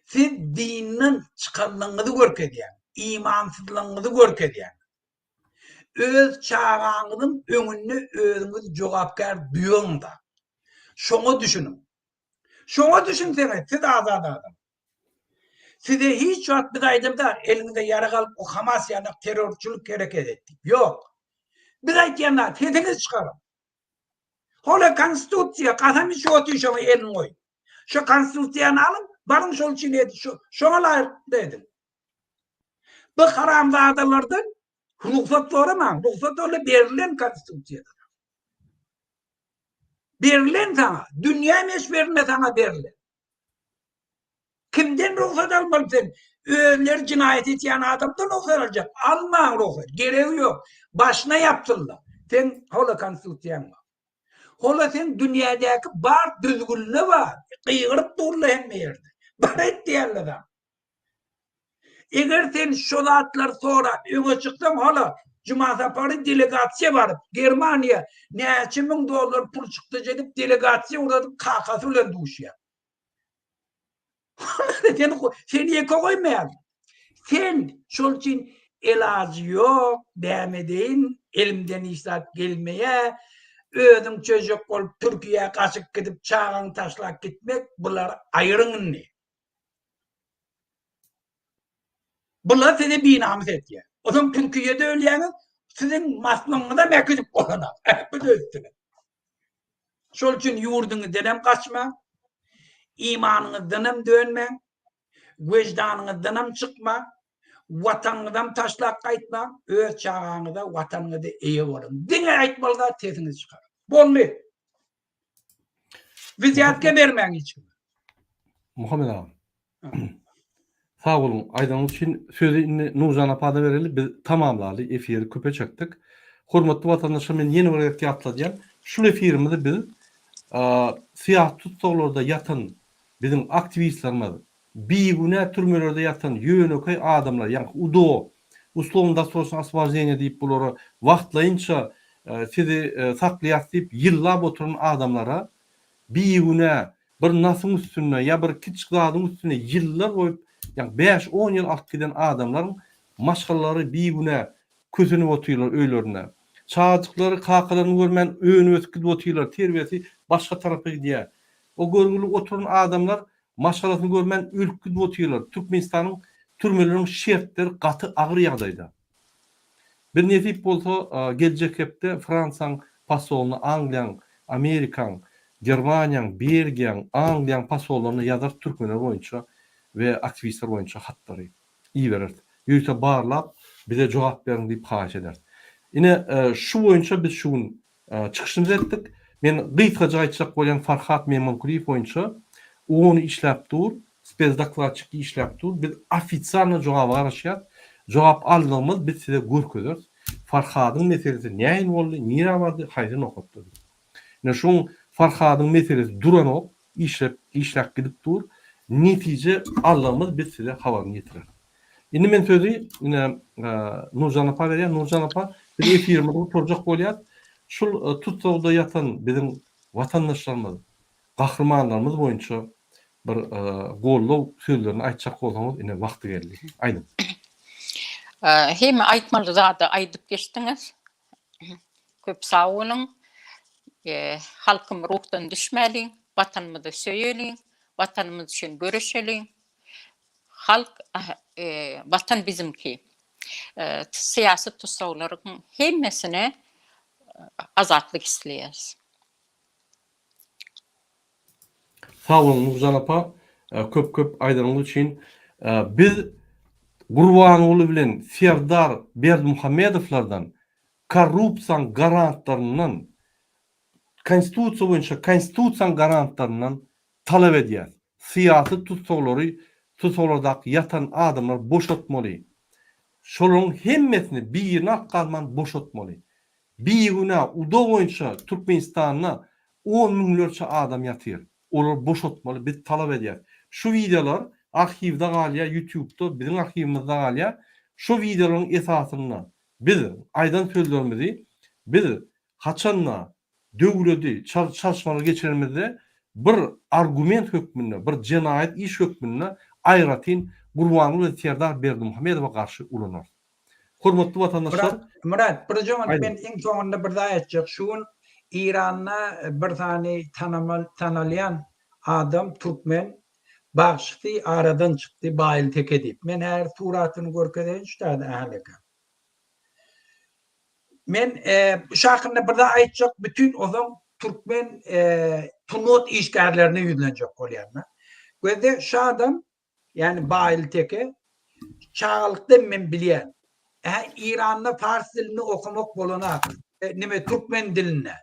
Siz dinden çykanlygyňyzy görkezýäňiz, imansyzlygyňyzy görkezýäňiz. Öz çagaňyzyň öňünde özüňizi jogapkär duýaňda. Şoňa düşüniň. Şoňa düşünseňiz siz azat adam. Size hiç wagt biz aýdamzok eliňize ýarag alyp o Hamas ýaly terrorçylyk hereket et diýip. Ýok. Biz aýtýan zat sesiňizi çykaryň. Hole konstitusiýa kasam içip otyr şoňa elini goýup. Şo konstitusiýany alyň, baryň şol üçin edin, şoňa laýyklykda ediň. Bu haramzadalardan rugsat soramaň, rugsat ola berilen konstitusiýada. Berilen saňa, dünýä meşberinde saňa berilen. Kimden rugsat almaly sen? Özleri jinaýat etýän adamdan rugsat aljak. Almaň rugsat, geregi ýok. Başyna ýapsynlar. Sen hola konstitusiýaň bar. Hola sen dünýädäki bar düzgünle bar. Gygyryp durlar hemme ýerde. Bar et diýerler saňa. Eger sen şo zatlary sorap öňe çyksaň hala Juma Sapary delegasiýa baryp Germaniýa näçe müň dollar pul çykdajy edip delegasiýa ugradyp kakasy bilen duşýar. Sen seni ýeke goýmaýar. Sen şol üçin elajy ýok, näme edeýin, elimden hiç zat gelmeýär. Özüň çözjek bolup Türkiýä gaçyp gidip çagaňy taşlap gitmek bulary aýyryň indi. Bular sizi binamys etýär. Onsoň Türkiýede ölýäňiz, siziň maslygyňyzam äkidip bolanok. Bu-da üstüne. Şol üçin ýurduňyzdan hem gaçmaň, imanyňyzdan hem dönmäň, wejdanyňyzdan hem çykmaň, watanyňyzam taşlap gaýtmaň, öz çagaňyza, watanyňyza eýe boluň. Diňe aýtmaly zat sesiňizi çykaryň. Boldy. Wzýatka bermäň hiç kime. Muhammet aga. Sag boluň aýdanyňyz üçin. Sözi indi Nurjan apa-da bereli. Biz tamamlaly efiri köpe çekdik. Hormatly watandaşlar men ýene bir gezek ýatladýan. Şul efirimizi biz syýasy tussaglarda ýatan biziň aktiwistlerimiz, bigünä türmelerde ýatan ýönekeý adamlar, ýaňky UDO, uslovno-dosroçnoe osvobozhdeniýe diýip bulara wagtlaýynça sizi saklaýas diýip ýyllap oturan adamlara bigünä bir nasyň üstünde ýa bir kiçjik zadyň üstünde ýyllar goýup ýa bäş-on ýyl alyp giden adamlaryň maşgalalary bigünä kösenip otyrlar öýlerinde. Çagajyklary kakalaryny görmän önüp-ösüp gidip otyrlar, terbiýesi başga tarapa gidýär. O görgüli oturan adamlar maşgalasyny görmän ölüp gidip otyrlar. Türkmenistanyň türmeleriniň şertleri gaty agyr ýagdaýda. Biz nesip bolsa geljek hepde Fransiýaň posolyna Angliýaň, Amerikaň, Germaniýaň, Belgiýaň, Angliýaň posollaryna ýazarys türkmenler boýunça we aktiwistler boýunça hatlary ibereris. Ýörite barlap bize jogap beriň diýip haýyş ederis. Ine şu boýunça biz şu gün çykyşymyzy etdik. Men gysgajyk aýtjak bolýan Farhat Memankulyýew boýunça OON işläp dur, spesdokladçik işläp dur. Biz ofisialno jogaba garaşýas. Jogap aldygymyz biz size görkezeris. Farhadyň meselesi nähili boldy, nirä bardy, haýsy nokatda diýip. Ine şuň Farhadyň meselesi duranok, işlep işläp gidip dur. Netije aldygymyz biz size habaryny ýetireris. Indi men sözi ine Nurjan apa berýän. Nurjan apa, biz efirimizi gutarjak bolýas. Şul tussagda ýatan biziň watandaşlarymyz, gahrymanlarymyz boýunça bir goldaw sözlerini aýtjak bolsaňyz ine wagty geldi. Aýdyň. Hemme aýtmaly zady aýdyp geçdiňiz. Köp sag boluň. Halkym ruhdan düşmäliň, Watanymyzy söýeliň, Watanymyz üçin göreşeliň. Halk Watan bizimki. Syýasy tussaglaryň hemmesine azatlyk isleýäris. Sag boluň Nurjan apa köp köp aýdanyňyz üçin. Biz Gurbanguly bilen Serdar Berdimuhamedowlardan korrupsiýaň garantlaryndan konstitusiýa boýunça konstitusiýaň garantlaryndan talap edýäs. Syýasy tussaglary tussaglardaky ýatan adamlary boşatmaly. Şolaryň hemmesini birini alyp galman boşatmaly. Bigünä uda boýunça Türkmenistanda on müňlerçe adam ýatyr. Olary boşatmaly biz talap edýäs. Şu wideolar arhiwde galýar ýutubda biziň arhiwimizde galýar. Şo wideolaryň esasynda biz aýdan sözlerimizi biz haçanda döwledi çalyşmalar geçirenimizde bir argument hökmünde bir jenaýat iş hökmünde aýratyn Gurbanguly we Serdar Berdimuhamedowa garşy ulanarys. Hormatly watandaşlar. Myrat, Myrat, bir jogap men iň soňunda bir zat aýtjak. Şu gün Iranda bir sany tanamal tanalýan adam türkmen bagşysy aradan çykdy Baýyl Teke diýip. Men häzir suratyny görkezeýin şu taýda ähli. Men şu hakynda bir zat aýtjak bütin ozan türkmen sungat işgärlerine ýüzlenjek bolýan. Gözde şu adam Ýagny Baýly Teke çagalykdan men bilýän. Ä Iranda pars dilinde okamak bolanak. Nime türkmen dilinde.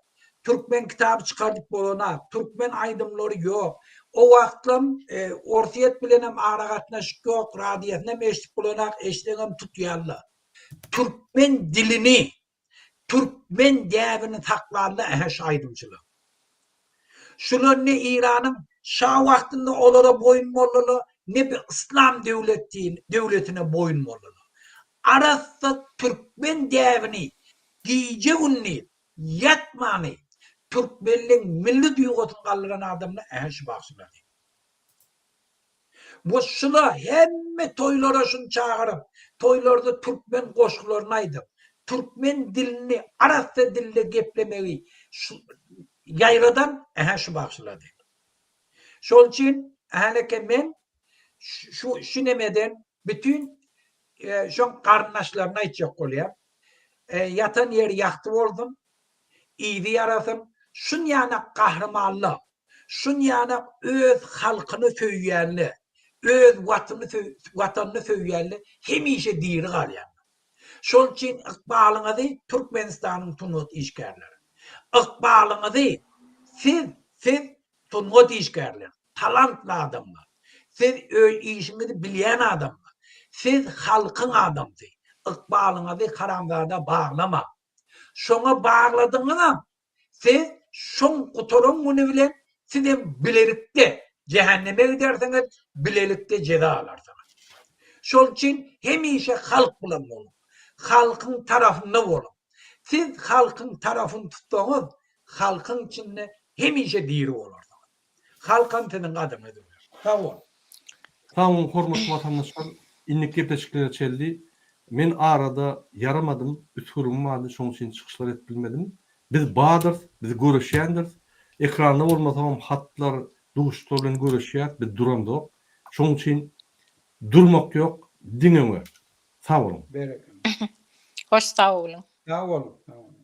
Türkmen kitaby çykardyp bolanak. Türkmen aýdymlary ýok. O wagtlam Orsýet bilenem aragatnaşyk ýok, radiosynam eşidip bolanak, eşitseňem tutýarlar. Türkmen dilini Türkmen däbini saklanda ähä şu aýdymçylar. Şular ne Iranyň şa wagtynda olara boýun boldular, ne bir yslam döwletine boýun boldular. Arassa türkmen däbini gije-gündiz ýatmany türkmenleň milli duýgusyny galdyran adamlar ähä şu bagşylar. Bu şula hemme toýlara şuny çagyryp, toýlarda türkmen goşgularyny aýdyp, türkmen dilini arassa dilde geplemegi ýaýradan ähä şu bagşylardy. Şol üçin häleke men şu şu nemeden bütin şoň garyndaşlaryna aýtjak bolýan. Ýatan ýeri ýagty bolsun, yzy ýarasyn, şunýanak gahrymanlar Şunýanak öz halkyny söýýänler, öz watyny watanyny söýýänler hemişe diri galýarlar. Şol üçin ykbalyňyzy Türkmenistanyň sungat işgärleri, ykbalyňyzy siz, siz sungat işgärleri, talantly adamlar, siz öz işiňizi bilýän adamlar, siz halkyň adamsy, ykbalyňyzy haramzada baglamaň. Şoňa bagladyňyzam Siz şoň gutaran güni bilen sizem bilelikde jähenneme gidersiňiz, bilelikde jeza alarsyňyz. Şol üçin hemişe halk bilen boluň. Halkyň tarafynda boluň. Siz halkyň tarafyny tutsaňyz, halkyň içinde hemişe diri bolarsyňyz. Halkam siziň gadyryňyzy biler. Sag boluň. Sag boluň hormatly watandaşlar indiki gepleşiklere çenli men arada ýaramadym üsgürigim bardy şoň üçin çykyşlar edip bilmedim biz badyrys biz göreşýändiris ekranda bolmasagam hatlar duşuşyklar bilen göreşýäs biz duramzok şoň üçin durmak ýok diňe öňe sag boluň. Berekella. Hoş sag boluň. Sag boluň. Sag boluň.